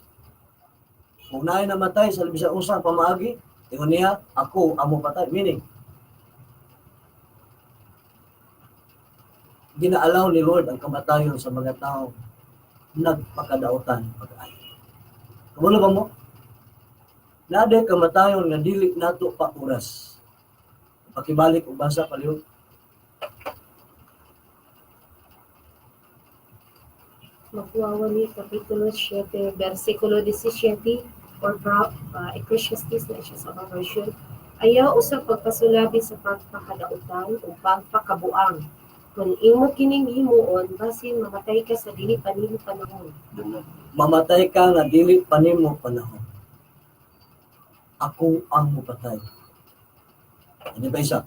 Kung naay namatay sa bisan unsa pamaagi, ingon niya, "Ako ang mupatay." Meaning, ginaalaw ni Lord ang kamatayon sa mga tao nagpakadautan pag-ayo. Kamulo ba mo? Naa kamatayon nga dili nato pa oras. Pakibalik og basa palihog. Magwawali, Kapitulo 7, versikulo 17 or Ecclesiastes na siya sa mga version. "Ayaw usab pagpasulabi sa pagpakadautan o pagpakabuang. Kung imo kining himuon, basin mamatay ka sa dili pa nimo panahon." Mamatay ka nga dili pa nimo panahon. Ako ang mupatay. Ano ba isa?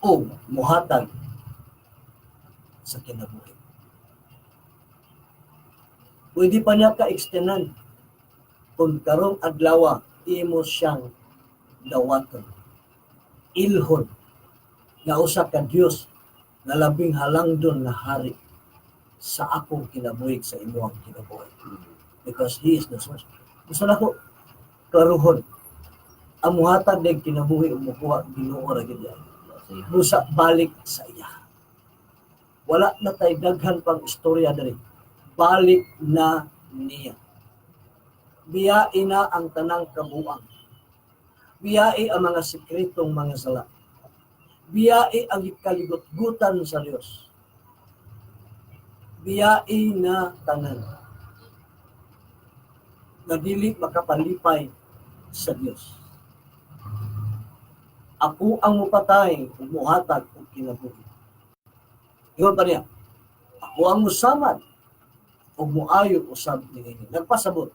O muhatag sa kinabuhi. Pwede pa niya ka-extendan kung karong adlaw imo siyang dawaton. Ilhon nga usa ka Dios nga labing halangdon nga hari sa akong kinabuhi, sa imong kinabuhi. Because He is the source. Gusto na ko klaruhon. Ang muhatag ng kinabuhi ug mukuha, Ginoo ra gyud yan. Busa balik sa iya. Wala na tay daghan pang istorya diri. Balik na niya. Biyain na ang tanang kabuang. Biyai ang mga sekretong mga sala. Biyai ang kaligot-gutan sa Dios. Biyai na tanan na dili makapalipay sa Dios. Ako ang mupatay ug muhatag og kinabuhi. Ingon pa niya, ako ang musamad ug muayo usab niini. Nagpasabot.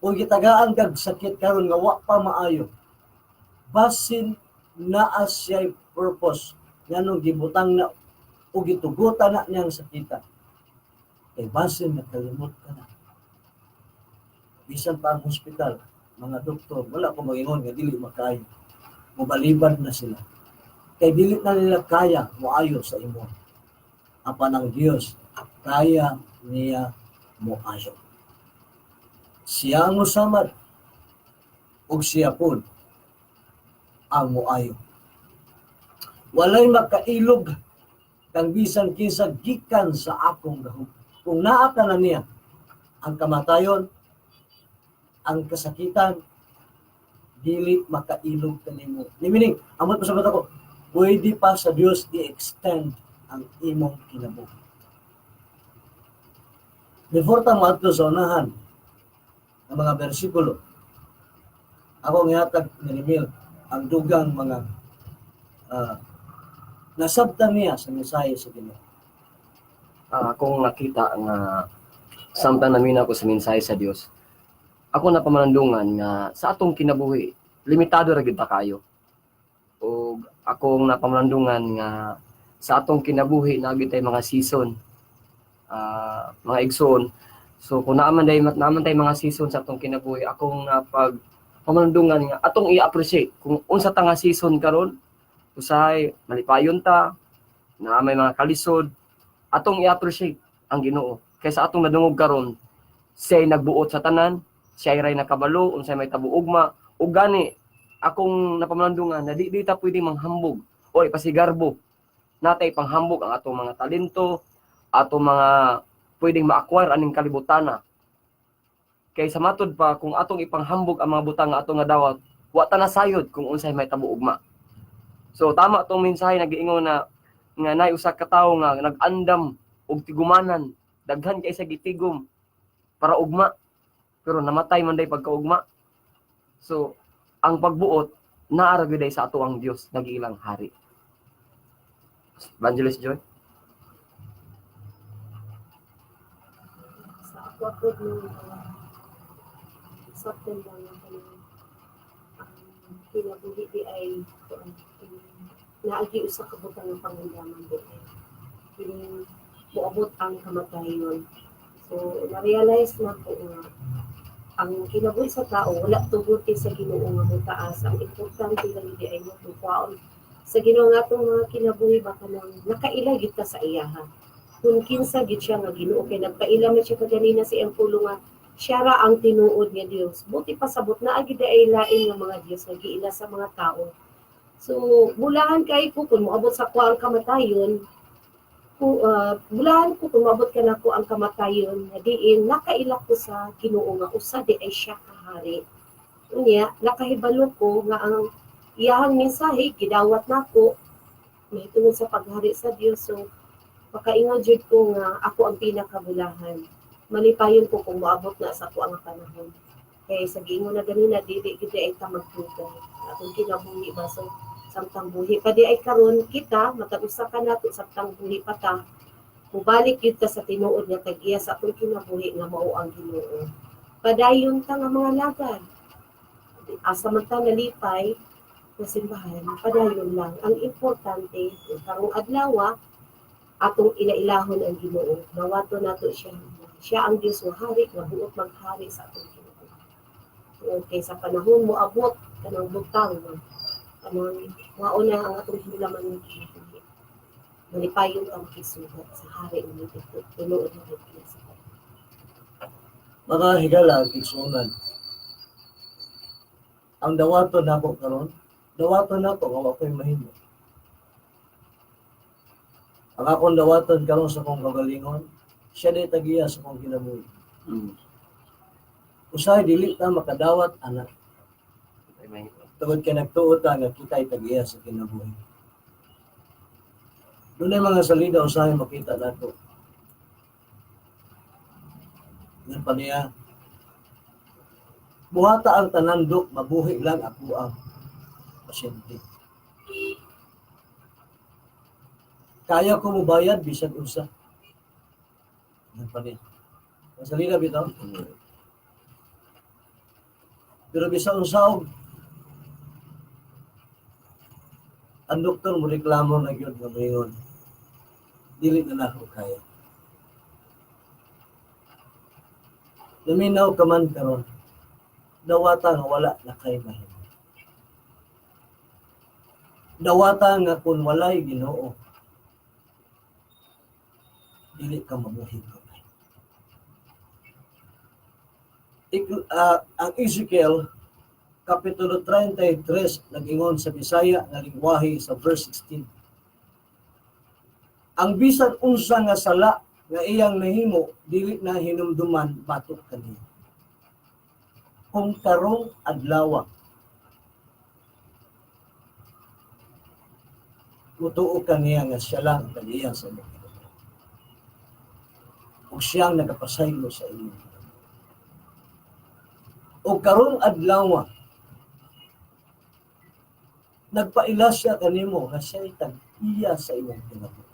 Kung gitagaan kag sakit karon nga wa pa maayo, basin naa siya'y purpose nganong gibutang na o gitugutan na niyang sakitan. Kay basin nakalimot ka na. Bisan pa ang hospital, mga doktor, wala ko mag-ingon nga dili makaayo. Mobalibad na sila. Kay dili na nila kaya moayo sa imo. Apan ang Dios, kaya niya moayo. Siya ang musamad ug siya pod ang moayo. Walay makailog kang bisan kinsa gikan sa akong gahom. Kung naa ka na niya, ang kamatayon, ang kasakitan, dili makailog kanimo. Ni meaning, amot pa sa ko, pwede pa sa Dios i-extend ang imong kinabuhi. Before ta moadto sa unahan ng mga bersikulo, ako gihatag ni Emil ang dugang mga nasabtan niya sa mensahe sa Ginoo. Akong nakita nga samtang naminaw ko sa mensahe sa Dios, ako na pamalandungan nga sa atong kinabuhi, limitado ra gyud ta kayo. Ug akong napamalandungan nga sa atong kinabuhi naa gyud tay mga season, mga igsoon. So kung naa man tay mga season sa atong kinabuhi, akong napag pamalandungan nga atong i-appreciate kung unsa ta nga season karon. Usahay malipayon ta, naa may mga kalisod, atong i-appreciate ang Ginoo. Kaysa atong nadungog karon, siya'y nagbuot sa tanan, siya ray nakabalo unsay may tabo ugma. Ug gani akong napamalandungan na di ta pwede manghambog o ipasigarbo natay panghambog ang atong mga talento, atong mga pwedeng ma-acquire aning kalibutana. Kay sa matud pa, kung atong ipanghambog ang mga butang nga atong nga dawat, wa ta nasayod kung unsay may tabo ugma. So tama tong mensahe nagiingon na nga naay usa ka tawo nga nag-andam og tigumanan, daghan kay sa gitigom para ugma, pero namatay man day pagkaugma. So ang pagbuot naa ra gyud sa ato ang Dios, nagiilang hari. Evangelist Joy. Sa ako po nung saktan lang ang kanang ang kinabuhi di ay kuan, naagi usa ka butang ng pangandaman di ay kining moabot ang kamatayon. So na-realize na ko nga ang kinabuhi sa tao wala tugod sa Ginoo nga motaas. Ang importante lang di ay matupaon sa Ginoo nga atong mga kinabuhi ba, kanang nakaila gyud ta sa iyaha kung kinsa gyud siya nga Ginoo, kay nagpaila man siya kaganina sa iyang pulong nga siya ra ang tinuod nga Dios. Buti pasabot naa gyud ay lain nga mga Dios nga giila sa mga tao. So bulahan kay ko kung moabot sa ko ang kamatayon, kung bulahan ko kung moabot ka nako ang kamatayon nga diin nakaila ko sa Ginoo nga usa di ay siya kahari. Unya nakahibalo ko nga ang iyahang mensahe gidawat nako mahitungod sa paghari sa Dios. So makaingon jud ko nga ako ang pinakabulahan. Malipayon ko kung moabot na sa ako ang panahon. Kay sa giingon na ganina, dili gid ay ta magdugay. Atong kinabuhi ba, so samtang buhi pa di ay karon kita, matag usa ka nato, samtang buhi pa ta, mubalik gyud ta sa tinuod nga tag-iya sa atong kinabuhi nga mao ang Ginoo. Padayon ta nga mga lagad. Asa man ta nalipay na simbahan, padayon lang. Ang importante, karong adlaw, atong ilailahon ang Ginoo. Nawato nato siya. Siya ang Dios nga hari nga buot maghari sa atong kinabuhi. Okay, sa panahon mo abot kanang butang kanang mao na ang atong hilaman ng kinabuhi. Malipayon ang makisugat sa hari nga may tinuod nga tag-iya sa tanan. Mga higala, igsuonan. Ang dawaton nako karon, dawaton nako nga wa ko'y mahimo. Ang akong dawaton karon sa akong kagalingon, siya di tagiya sa akong kinabuhi. Usahay dili ta makadawat ana. Amen. Tungod kay nagtuo ta nga kita'y tag-iya sa kinabuhi. Dunay mga salida usahay makita nato. Ingon pa niya, "Buhata ang tanan, dok, mabuhi lang ako ang pasyente. Kaya ko mobayad bisag unsa." Ingon pa niya. Ang salida bitaw. Pero bisan unsa og ang doktor mo reklamo na gyud nga moingon, "Dili na nako kaya." Naminaw ka man karon, dawata nga wala na kay mahimo. Dawata nga kung walay Ginoo, dili ka mabuhi dugay. Ang Ezekiel Kapitulo 33 nag-ingon sa Bisaya nga lingwahe sa verse 16. Ang bisan unsa nga sala nga iyang nahimo, dili na hinumduman batok kaniya. Kung karong adlaw mutuo ka niya nga siya lang ang tag-iya sa imong kinabuhi ug siyang nagapasaylo sa imong kinabuhi. Ug karong adlaw nagpaila siya kanimo nga siya'y tag-iya sa imong kinabuhi.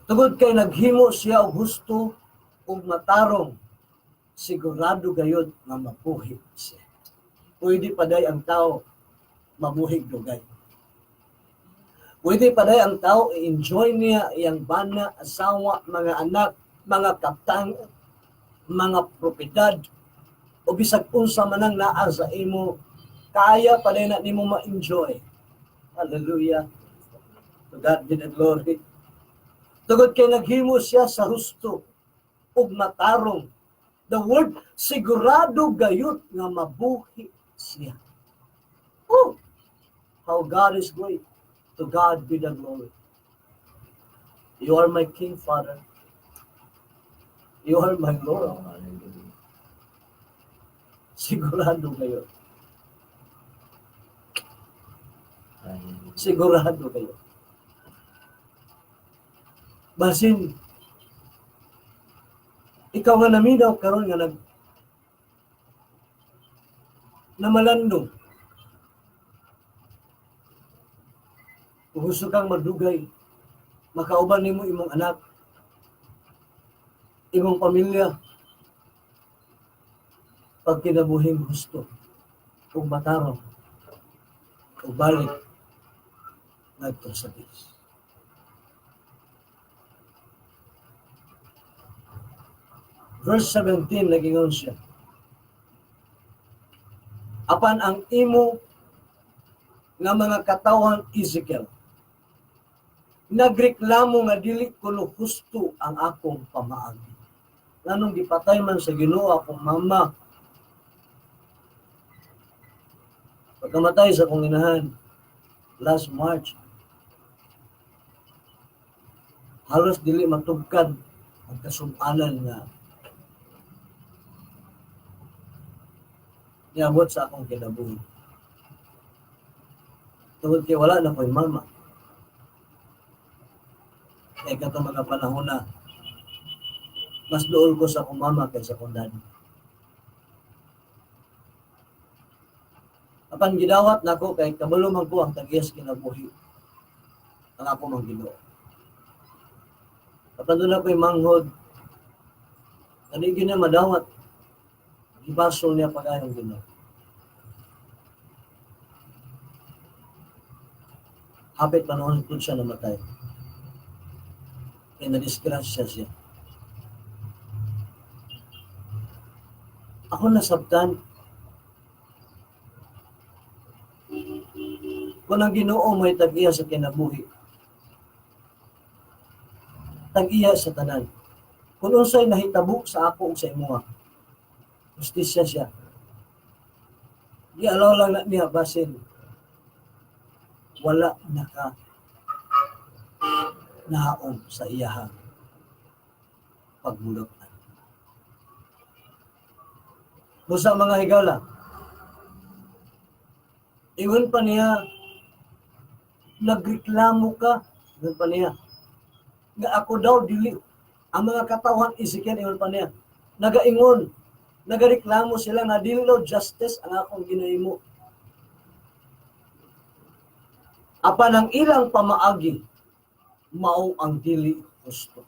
Tungod kay naghimo siya og husto ug matarong, sigurado gayod nga mabuhi siya. Pwede pa day ang tao mabuhi dugay. Pwede pa day ang tao i-enjoy niya iyang bana, asawa, mga anak, mga kaptang, mga propiedad, o bisag unsa man ang naa sa imo, kaya pa day na nimo ma-enjoy. Hallelujah. To God be the glory. Tungod kay naghimo siya sa husto ug matarong. The word, sigurado gayud nga mabuhi siya. Oh, how God is great. To God be the glory. You are my King, Father. You are my Lord. Hallelujah. Sigurado kayo. Hallelujah. Sigurado kayo. Basin, ikaw nga naminaw karon nga nag namalandong. Kung gusto kang madugay, makauban nimo imong anak, imong pamilya, pag kinabuhing husto, ug matarong, ug balik ngadto sa Dios. Verse 17, nagingon siya, "Apan ang imo nga mga katawhan, Ezekiel, nagreklamo nga dili kuno husto ang akong pamaagi. Nganong gipatay man sa Ginoo akong mama?" Pagkamatay sa akong inahan last March, halos dili matugkad ang kasumanan nga niabot sa akong kinabuhi. Tungod kay wala na ko'y mama. Kaya katong mga panahon na mas duol ko sa akong mama kaysa akong daddy. Apan gidawat nako kay kabalo man ko ang tag-iyas kinabuhi ang ako mang Ginoo. Apan doon ako'y manghod, kani gyud niya madawat, gibasol niya pagayong Ginoo. Hapit panahon po siya namatay. Kaya na-disgrasya siya. Ako nasabtan, kung ang Ginoo may tag-iya sa kinabuhi, tag-iya sa tanan. Kung unsay nahitabo sa ako ug sa imuha, justisya siya. Gialaw lang na niya basin wala naka nahaom sa iyahang pagmulot. Busa, mga higala, ingon pa niya, "Nagreklamo ka," ingon pa niya, nga ako daw dili, ang mga katawhan, Ezekiel, ingon pa niya, nagaingon, nagareklamo sila nga dili daw justice ang akong ginahimo. Apan ang ilang pamaagi, mao ang dili husto.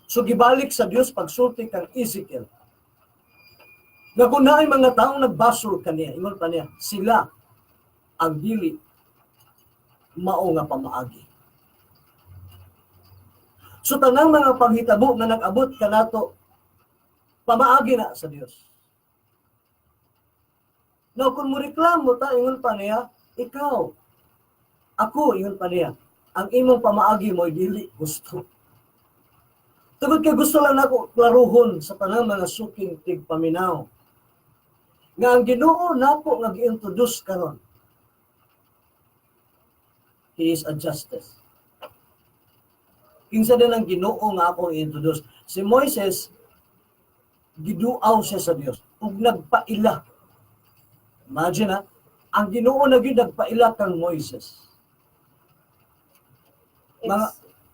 So gibalik sa Dios pagsulti kang Ezekiel, nga kung naay mga taong nagbasol kaniya, ingon pa niya, sila ang dili mao nga pamaagi. So tanang mga panghitabo nga nag-abot kanato, pamaagi na sa Dios. Now, kung mo reklamo ta, ingon pa niya, ikaw, ako, ingon pa niya, ang imong pamaagi mo dili gusto. Tungod kay gusto lang nako klaruhon sa tanang mga suking tigpaminaw nga ang Ginoo nako nga gi-introduce karon, He is a justice. Kinsa din ang Ginoo nga akong i-introduce? Si Moises, giduaw siya sa Dios ug nagpaila. Imagine ha, ang Ginoo na gyud nagpaila kang Moises.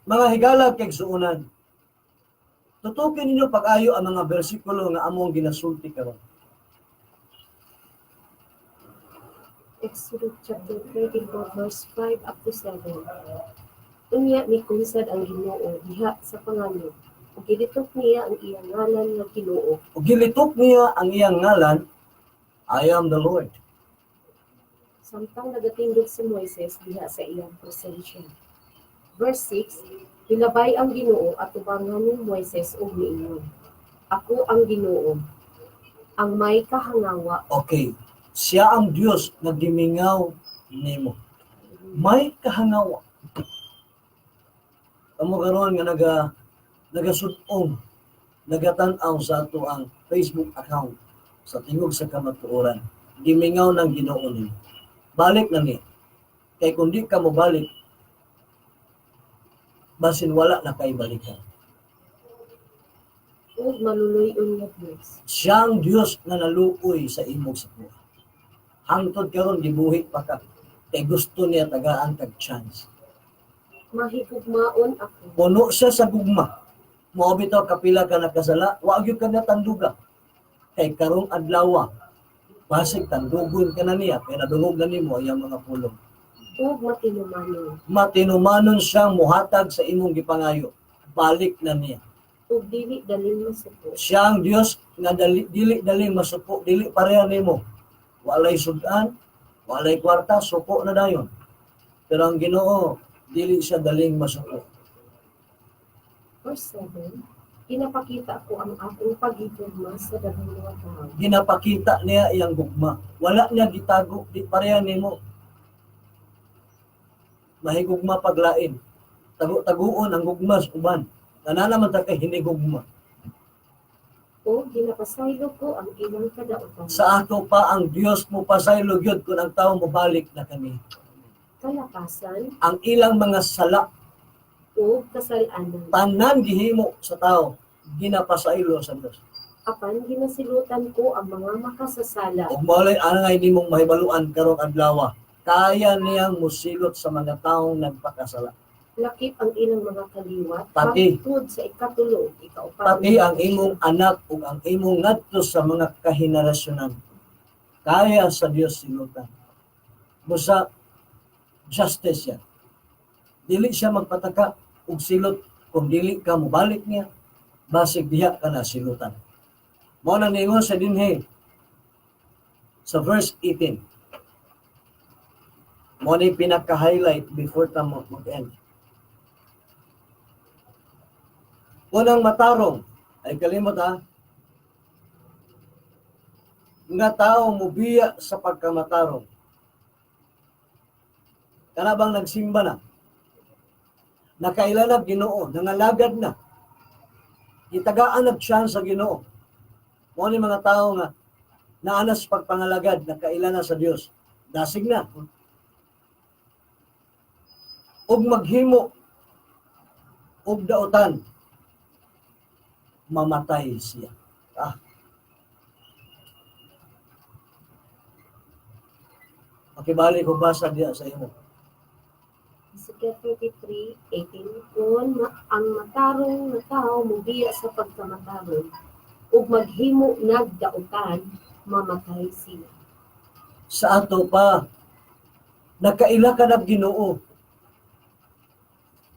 Mga higala kaigsuonan, tutukin ninyo pag-ayo ang mga bersikulo nga among ginasulti karon. Exodus chapter 34 verse 5 up to 7. Unya mikunsad ang Ginoo diha sa panganod, ug gilitok niya ang iyang ngalan nga Ginoo. Ug gilitok niya ang iyang ngalan, "I am the Lord." Samtang nagatindog si Moises diha sa iyang presensya. Verse 6, Milabay ang Ginoo atubangan ni Moises ug miingon, "Ako ang Ginoo, ang may kahangawa." Okay, siya ang Dios nga gimingaw nimo. May kahangawa. Kamo karon nga nagasud-ong, nagatan-aw sa ato ang Facebook account sa Tingog sa Kamatuoran. Gimingaw ng Ginoo nimo. Balik na ni. Kay kung di ka mo balik, basin wala na kay balikan. Ug maluluy-on nga Dios. Siya ang Dios nga naluoy sa imong sikuha. Hangtod karon gibuhi pa ka. Kay gusto niya tagaan kag chance. Mahigugmaon ako. Puno siya sa gugma. Mao bitaw kapila ka nakasala, wa gyud ka na tanduga. Kay karong adlaw, basig tandugon ka na niya, kay nadungog na nimo ang mga pulong. Ug matinumanon. Matinumanon siyang muhatag sa imong gipangayo. Balik na niya. Ug dili daling masuko. Siya ang Dios nga dili daling masuko, dili pareha nimo. Walay sudan, walay kwarta, suko na dayon. Pero ang Ginoo, dili siya daling masuko. Verse 7, Ginapakita ko ang akong paghigugma sa daghang mga tao. Ginapakita niya iyang gugma. Wala niya gitago, di pareha nimo. Mahigugma paglain. Tago-taguon ang gugma sa uban. Tanan naman ta kay hinigugma. O ginapasaylo ko ang ilang kadautan. Sa ato pa ang Dios mo pasaylo gyud kung ang tao mobalik na kami. Kalakasan Ang ilang mga sala o kasalanan. Tanan gihimo sa tao ginapasaylo sa Dios. Apan ginasilutan ko ang mga makasasala. Ug mao lay angay nimong mahibaluan karong adlaw. Kaya niyang musilot sa mga taong nagpakasala. Lakip ang ilang mga kaliwat hangtod sa ikatulo ug ikaupat. Pati ang imong anak ug ang imong ngadto sa mga kahenerasyonan. Kaya sa Dios silutan. Busa justice siya. Dili siya magpataka og silot kung dili ka mobalik niya, basig diha ka na silutan. Mao nang niingon sa dinhi sa verse 18. Mao ni pinaka-highlight before ta mag-end. Unang matarong ay kalimot ha, nga tao mubiya sa pagkamatarong. Kana bang nagsimba na? Nakaila na Ginoo, nangalagad na. Gitagaan nag chance sa Ginoo. Mao ni mga tao nga naanas pagpangalagad, nakaila na sa Dios. Dasig na. Ug maghimo og dautan, mamatay siya. Ah. Pakibalik ko basa diya sa imo. Ezekiel 33:18. Kung ang matarong na tao mubiya sa pagkamatarong ug maghimo nag dautan, mamatay siya. Sa ato pa, nakaila ka na Ginoo.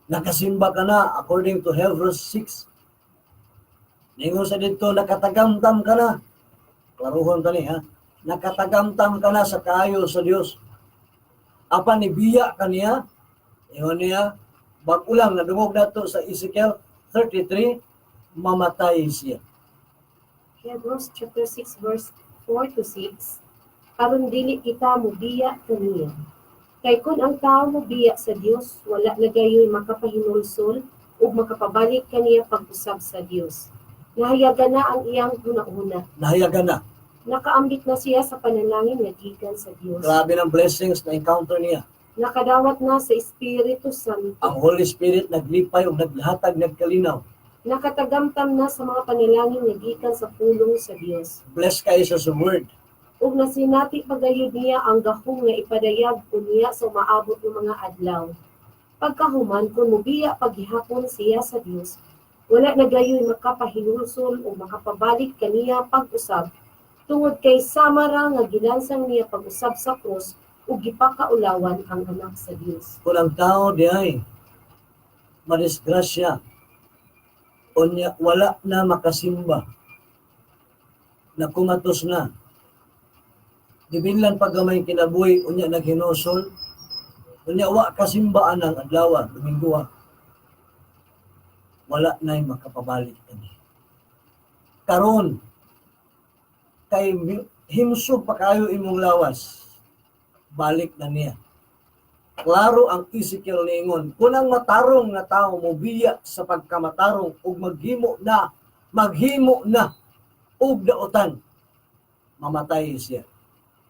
Nakasimba ka na according to Hebrews 6. Ningon sa dito, nakatagamtam ka na. Klaruhon ta ni ha. Nakatagamtam ka na sa kaayo sa Dios. Apan nibiya ka niya, ingon niya, bag-o lang nadungog nato sa Ezekiel 33, mamatay siya. Hebrews chapter 6 verse 4 to 6. Aron dili kita mubiya kaniya. Kay kun ang tao mubiya sa Dios, wala na gayoy makapahinulsol ug makapabalik kaniya pag-usab sa Dios. Nahayagan na ang iyang hunahuna. Nahayagan na. Nakaambit na siya sa panalangin nga gikan sa Dios. Grabe ng blessings na encounter niya. Nakadawat na sa Espiritu Santo. Ang Holy Spirit naglipay ug naghatag nagkalinaw. Nakatagamtam na sa mga panalangin nga gikan sa pulong sa Dios. Bless kayo sa word. Ug nasinati pagayod niya ang gahom nga ipadayag unya sa umaabot ng mga adlaw. Pagkahuman, kung mubiya paghihapon siya sa Dios, wala na gayoy makapahinulsol o makapabalik kaniya pag-usab tungod kay sama ra nga gilansang niya pag-usab sa krus ug gipakaulawan ang anak sa Dios. Kung ang tao di ay madisgrasya, unya wala na makasimba, na kumatos na, gibillan pag gamay kinabuhi, unya naghinusol, unya wa kasimbaan ang adlaw, Domingo, wala na'y makapabalik kani. Karon kay himsog pa kayo imong lawas, balik na niya. Klaro ang Ezekiel ningon, kung ang matarong nga tao mobiya sa pagkamatarong ug maghimo na og dautan, mamatay siya.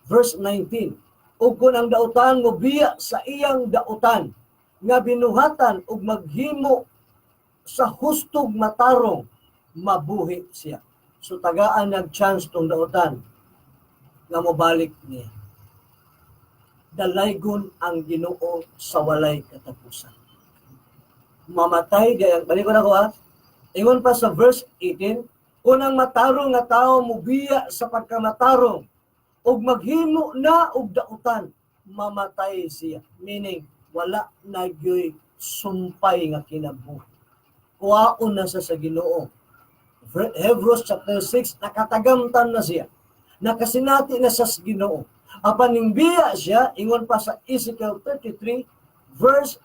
Verse 19, ug kung ang dautan mobiya sa iyang dautan nga binuhatan ug maghimo sa hustog matarong, mabuhi siya. So tagaan nag chance tong dautan nga mobalik niya. Dalaygon ang Ginoo sa walay katapusan. Mamatay gayang balik ko na ko ha. Ingon pa sa verse 18, kung ang matarong nga tao mubiya sa pagkamatarong ug maghimo na og dautan, mamatay siya. Meaning wala na gyoy sumpay nga kinabuhi. Kuwaon na siya sa Ginoo. Hebrews chapter 6, nakatagamtan na siya. Nakasinati na siya sa Ginoo. Apan ning biya siya, ingon pa sa Ezekiel 33 verse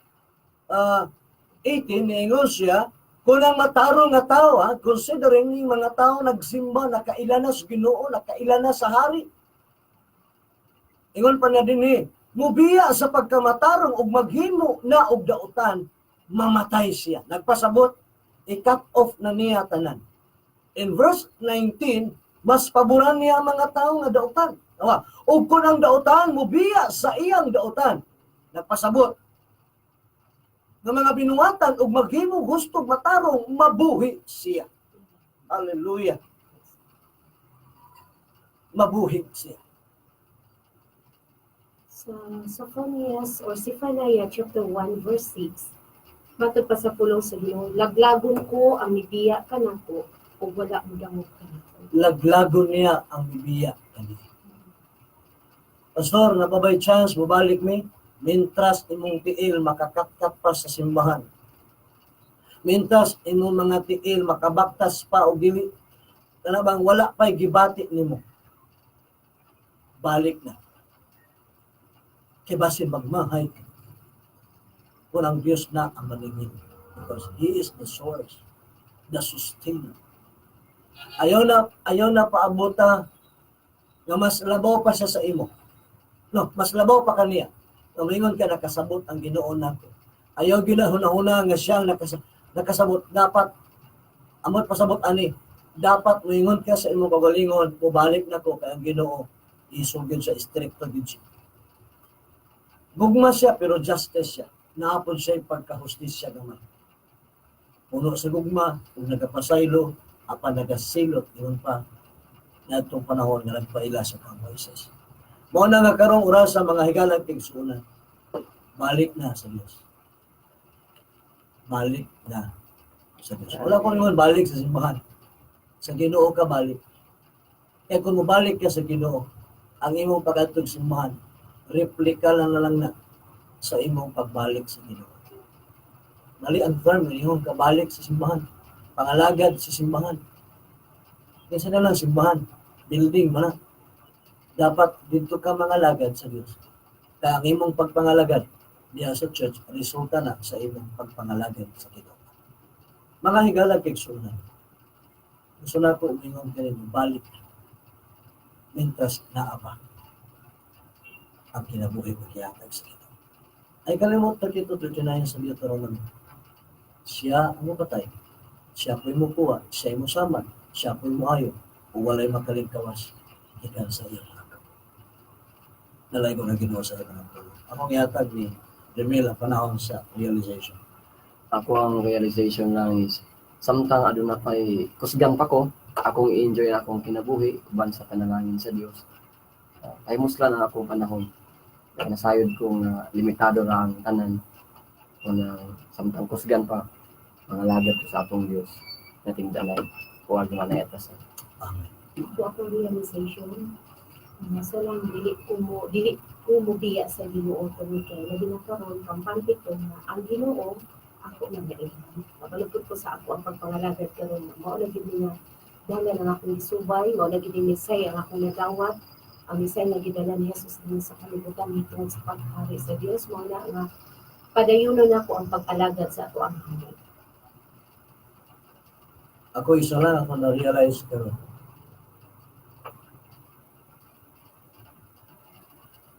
18, niingon siya, kung ang matarong nga tao, ha, considering yung mga tao nagsimba, nakaila na sa Ginoo, nakaila na sa hari. Ingon pa na din eh, mubiya sa pagkamatarong ug maghimo na og dautan, mamatay siya. Nagpasabot, i-cut off na niya tanan. In verse 19, mas paboran niya ang mga tao nga dautan. Awa, ug kung ang dautan mubiya sa iyang dautan, nagpasabot nga mga binuhatan ug maghimo gusto matarong, mabuhi siya. Hallelujah. Mabuhi siya. Sa Sophonias or Zephaniah chapter 1 verse 6, matod pa sa pulong sa Ginoo, laglagon ko ang mibiya kanako ug wala modangop kanako. Laglagon niya ang mibiya kaniya. Pastor, naa pa bay chance mobalik mi? Mintras imong tiil makakatkat pa sa simbahan. Mintras imong mga tiil makabaktas pa o dili kana bang wala pa'y gibati nimo. Balik na. Kay basin magmahay ka. Kung ang Diyos na ang maningin. Because He is the source, the sustainer. Ayaw na paabota nga mas labaw pa siya sa imo. No, mas labaw pa kaniya. Nga ka nakasabot ang Ginoo nako. Ayaw ginahuna-huna nga siya ang nakasabot. Dapat amot pasabot ani. Dapat moingon ka sa imong kagalingon, mubalik nako kay ang Ginoo isugid sa istrikto gid siya. Gugma siya pero justice siya. Naapon siya pagkahustisya gamay. Puno sa gugma, ug nagapasaylo, apan nagasilot, ingon pa, ngadtong panahon nga nagpaila sa kang Moises. Mao na nga karong orasa, mga higalang tigsuonan, balik na sa Dios. Balik na sa Dios. Wala ko ingon balik sa simbahan. Sa Ginoo ka balik. Kaya kung mobalik ka sa Ginoo, ang imong pag-adtog simbahan, replika lang na lang na sa imong pagbalik sa Ginoo. Mali ang term, imong kabalik sa simbahan. Pangalagad sa simbahan. Kaysa na lang simbahan, building man na. Dapat dito ka mangalagad sa Dios. Kaya ang imong pagpangalagad diya sa church, resulta na sa imong pagpangalagad sa Ginoo. Mga higalang kaigsuonan, gusto na ko umingon kanino, balik mientras naa pa ang kinabuhi mo gihatag sa Ginoo. Ay kalimot 32:39 sa Deuteronomy. Siya ang mupatay. Siya po'y mukuha, siya mosaman, siya po'y muayo, o walay makaligkawas gikan sa iyang mga kamot. Nalay ko na Ginoo sa iyang mga pulong. Akong ihatag ni Remil ang panahon sa realization. Ako, ang realization lang is samtang aduna pay kusgan pa ko, akong i-enjoy akong kinabuhi uban sa panalangin sa Dios. Kay muslan ang akong panahon. Kaya nasayod ko nga limitado ra ang tanan. Kung samtang kusgan pa, mangalagad ko sa atong Dios nating dalay kuwag man na etas. Amen. Ako, akong realization, nasa lang dili ko mo biya sa Ginoo tungod kay labi na karon kampante ko nga ang Ginoo ako nang nailhan. Kabalukod ko sa ako ang pagpangalagad karon, mao na gyud nga dala ang akong gisubay, mao na gyud ni Mesaya ang akong nadawat. Ang Mesaya nga gidala ni Jesus dinhi sa kalibutan tungod sa paghari sa Dios, mao na nga padayunon nako ang pag-alagad sa ato ang hari. Ako, isa lang ako na-realize karon.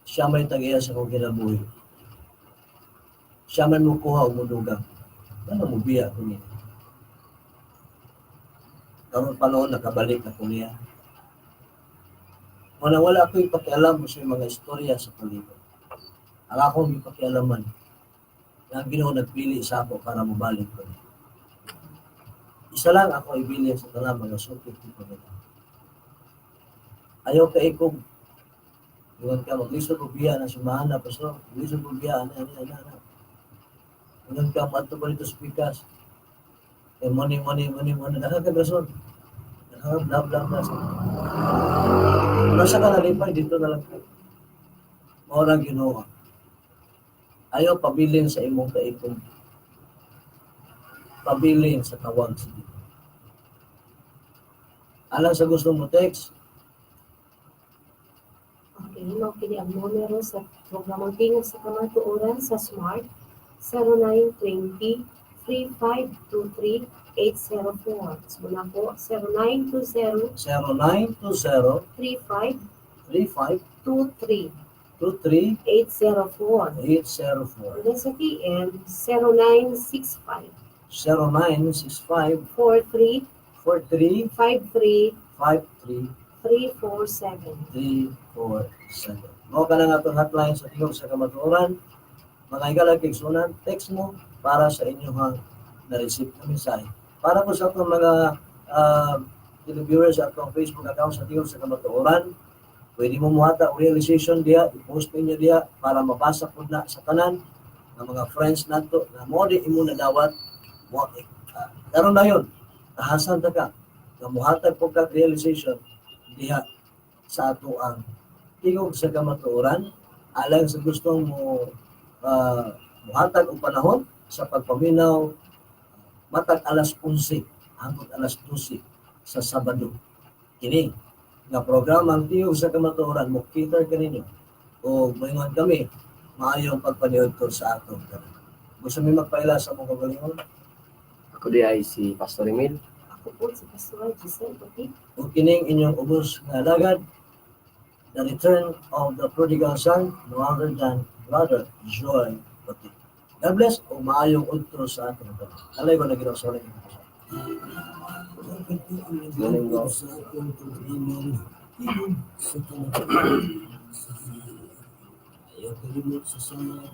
Siya may tag-iya sa akong kinabuhi. Siya may mukuha o mudugang. Ano mo biya ko niya? Karon panahon nakabalik na ko niya. Wala wala ko ipakialam sa mga istorya sa palibot. Ang akong ipakialaman na ang Ginoo nagpili sa ako para mobalik ko niya. Isa lang ako ibilin sa tanan mga sukit ko nila. Ayaw ka ikog. Ingon ka, maglisod og biya na simbahan na, pastor. Maglisod og biya, ana, ana, ana, ana. Ingon ka, madto pa dito sa pikas. Eh, money, money, money, money. Nakakagrason. Nakaka bla bla bla. Nasa ka nalipay, dito na lang ka. Mao lang Ginoo. Ayaw pabilin sa imong kaikog. Pabilin sa tawag sa Ginoo. Alang sa gusto mo text, Okay, mao kini ang numero sa programang Tingog sa Kamatuoran sa Smart, 0920 3523 804. So muna po, 0920 0920 35 35 23 23 804. 804. And then sa TM, 0965 0965 43 43 53 53 347. 347. Mao ka na nga itong hotline sa Tingog sa Kamatuoran. Mga higalang kaigsuonan, text mo para sa inyong na-receive na mensahe. Para po sa atong mga televiewers sa atong Facebook account sa Tingog sa Kamatuoran, pwede mo muhata og realization diha, i-post ninyo diha para mabasa po na sa tanan ng mga friends nato na mo di imo nadawat mo karon na yun, tahasan ta ka nga muhatag po kag realization diha sa ato ang Tingog sa Kamatuoran. Alang sa gustong mo muhatag og panahon sa pagpaminaw, matag alas 11 hangtod alas 12 sa Sabado, kini nga programa ang Tingog sa Kamatuoran mo cater kaninyo o moingon kami maayong pagpaniudto sa atong tanan. Gusto mi magpaila sa among kagalingon. Ako di ay si Pastor Emil. Ako po si Pastor Giselle Puti. Ug kining inyong ubos nga alagad, the return of the prodigal son, no other than Brother Joy Puti. God bless ug maayong udto sa atong tanan. Alay ko na Ginoo sa ulit. Galing mo. Sa atong programang Tingog sa Kamatuoran. Ayaw kalimot sa sama.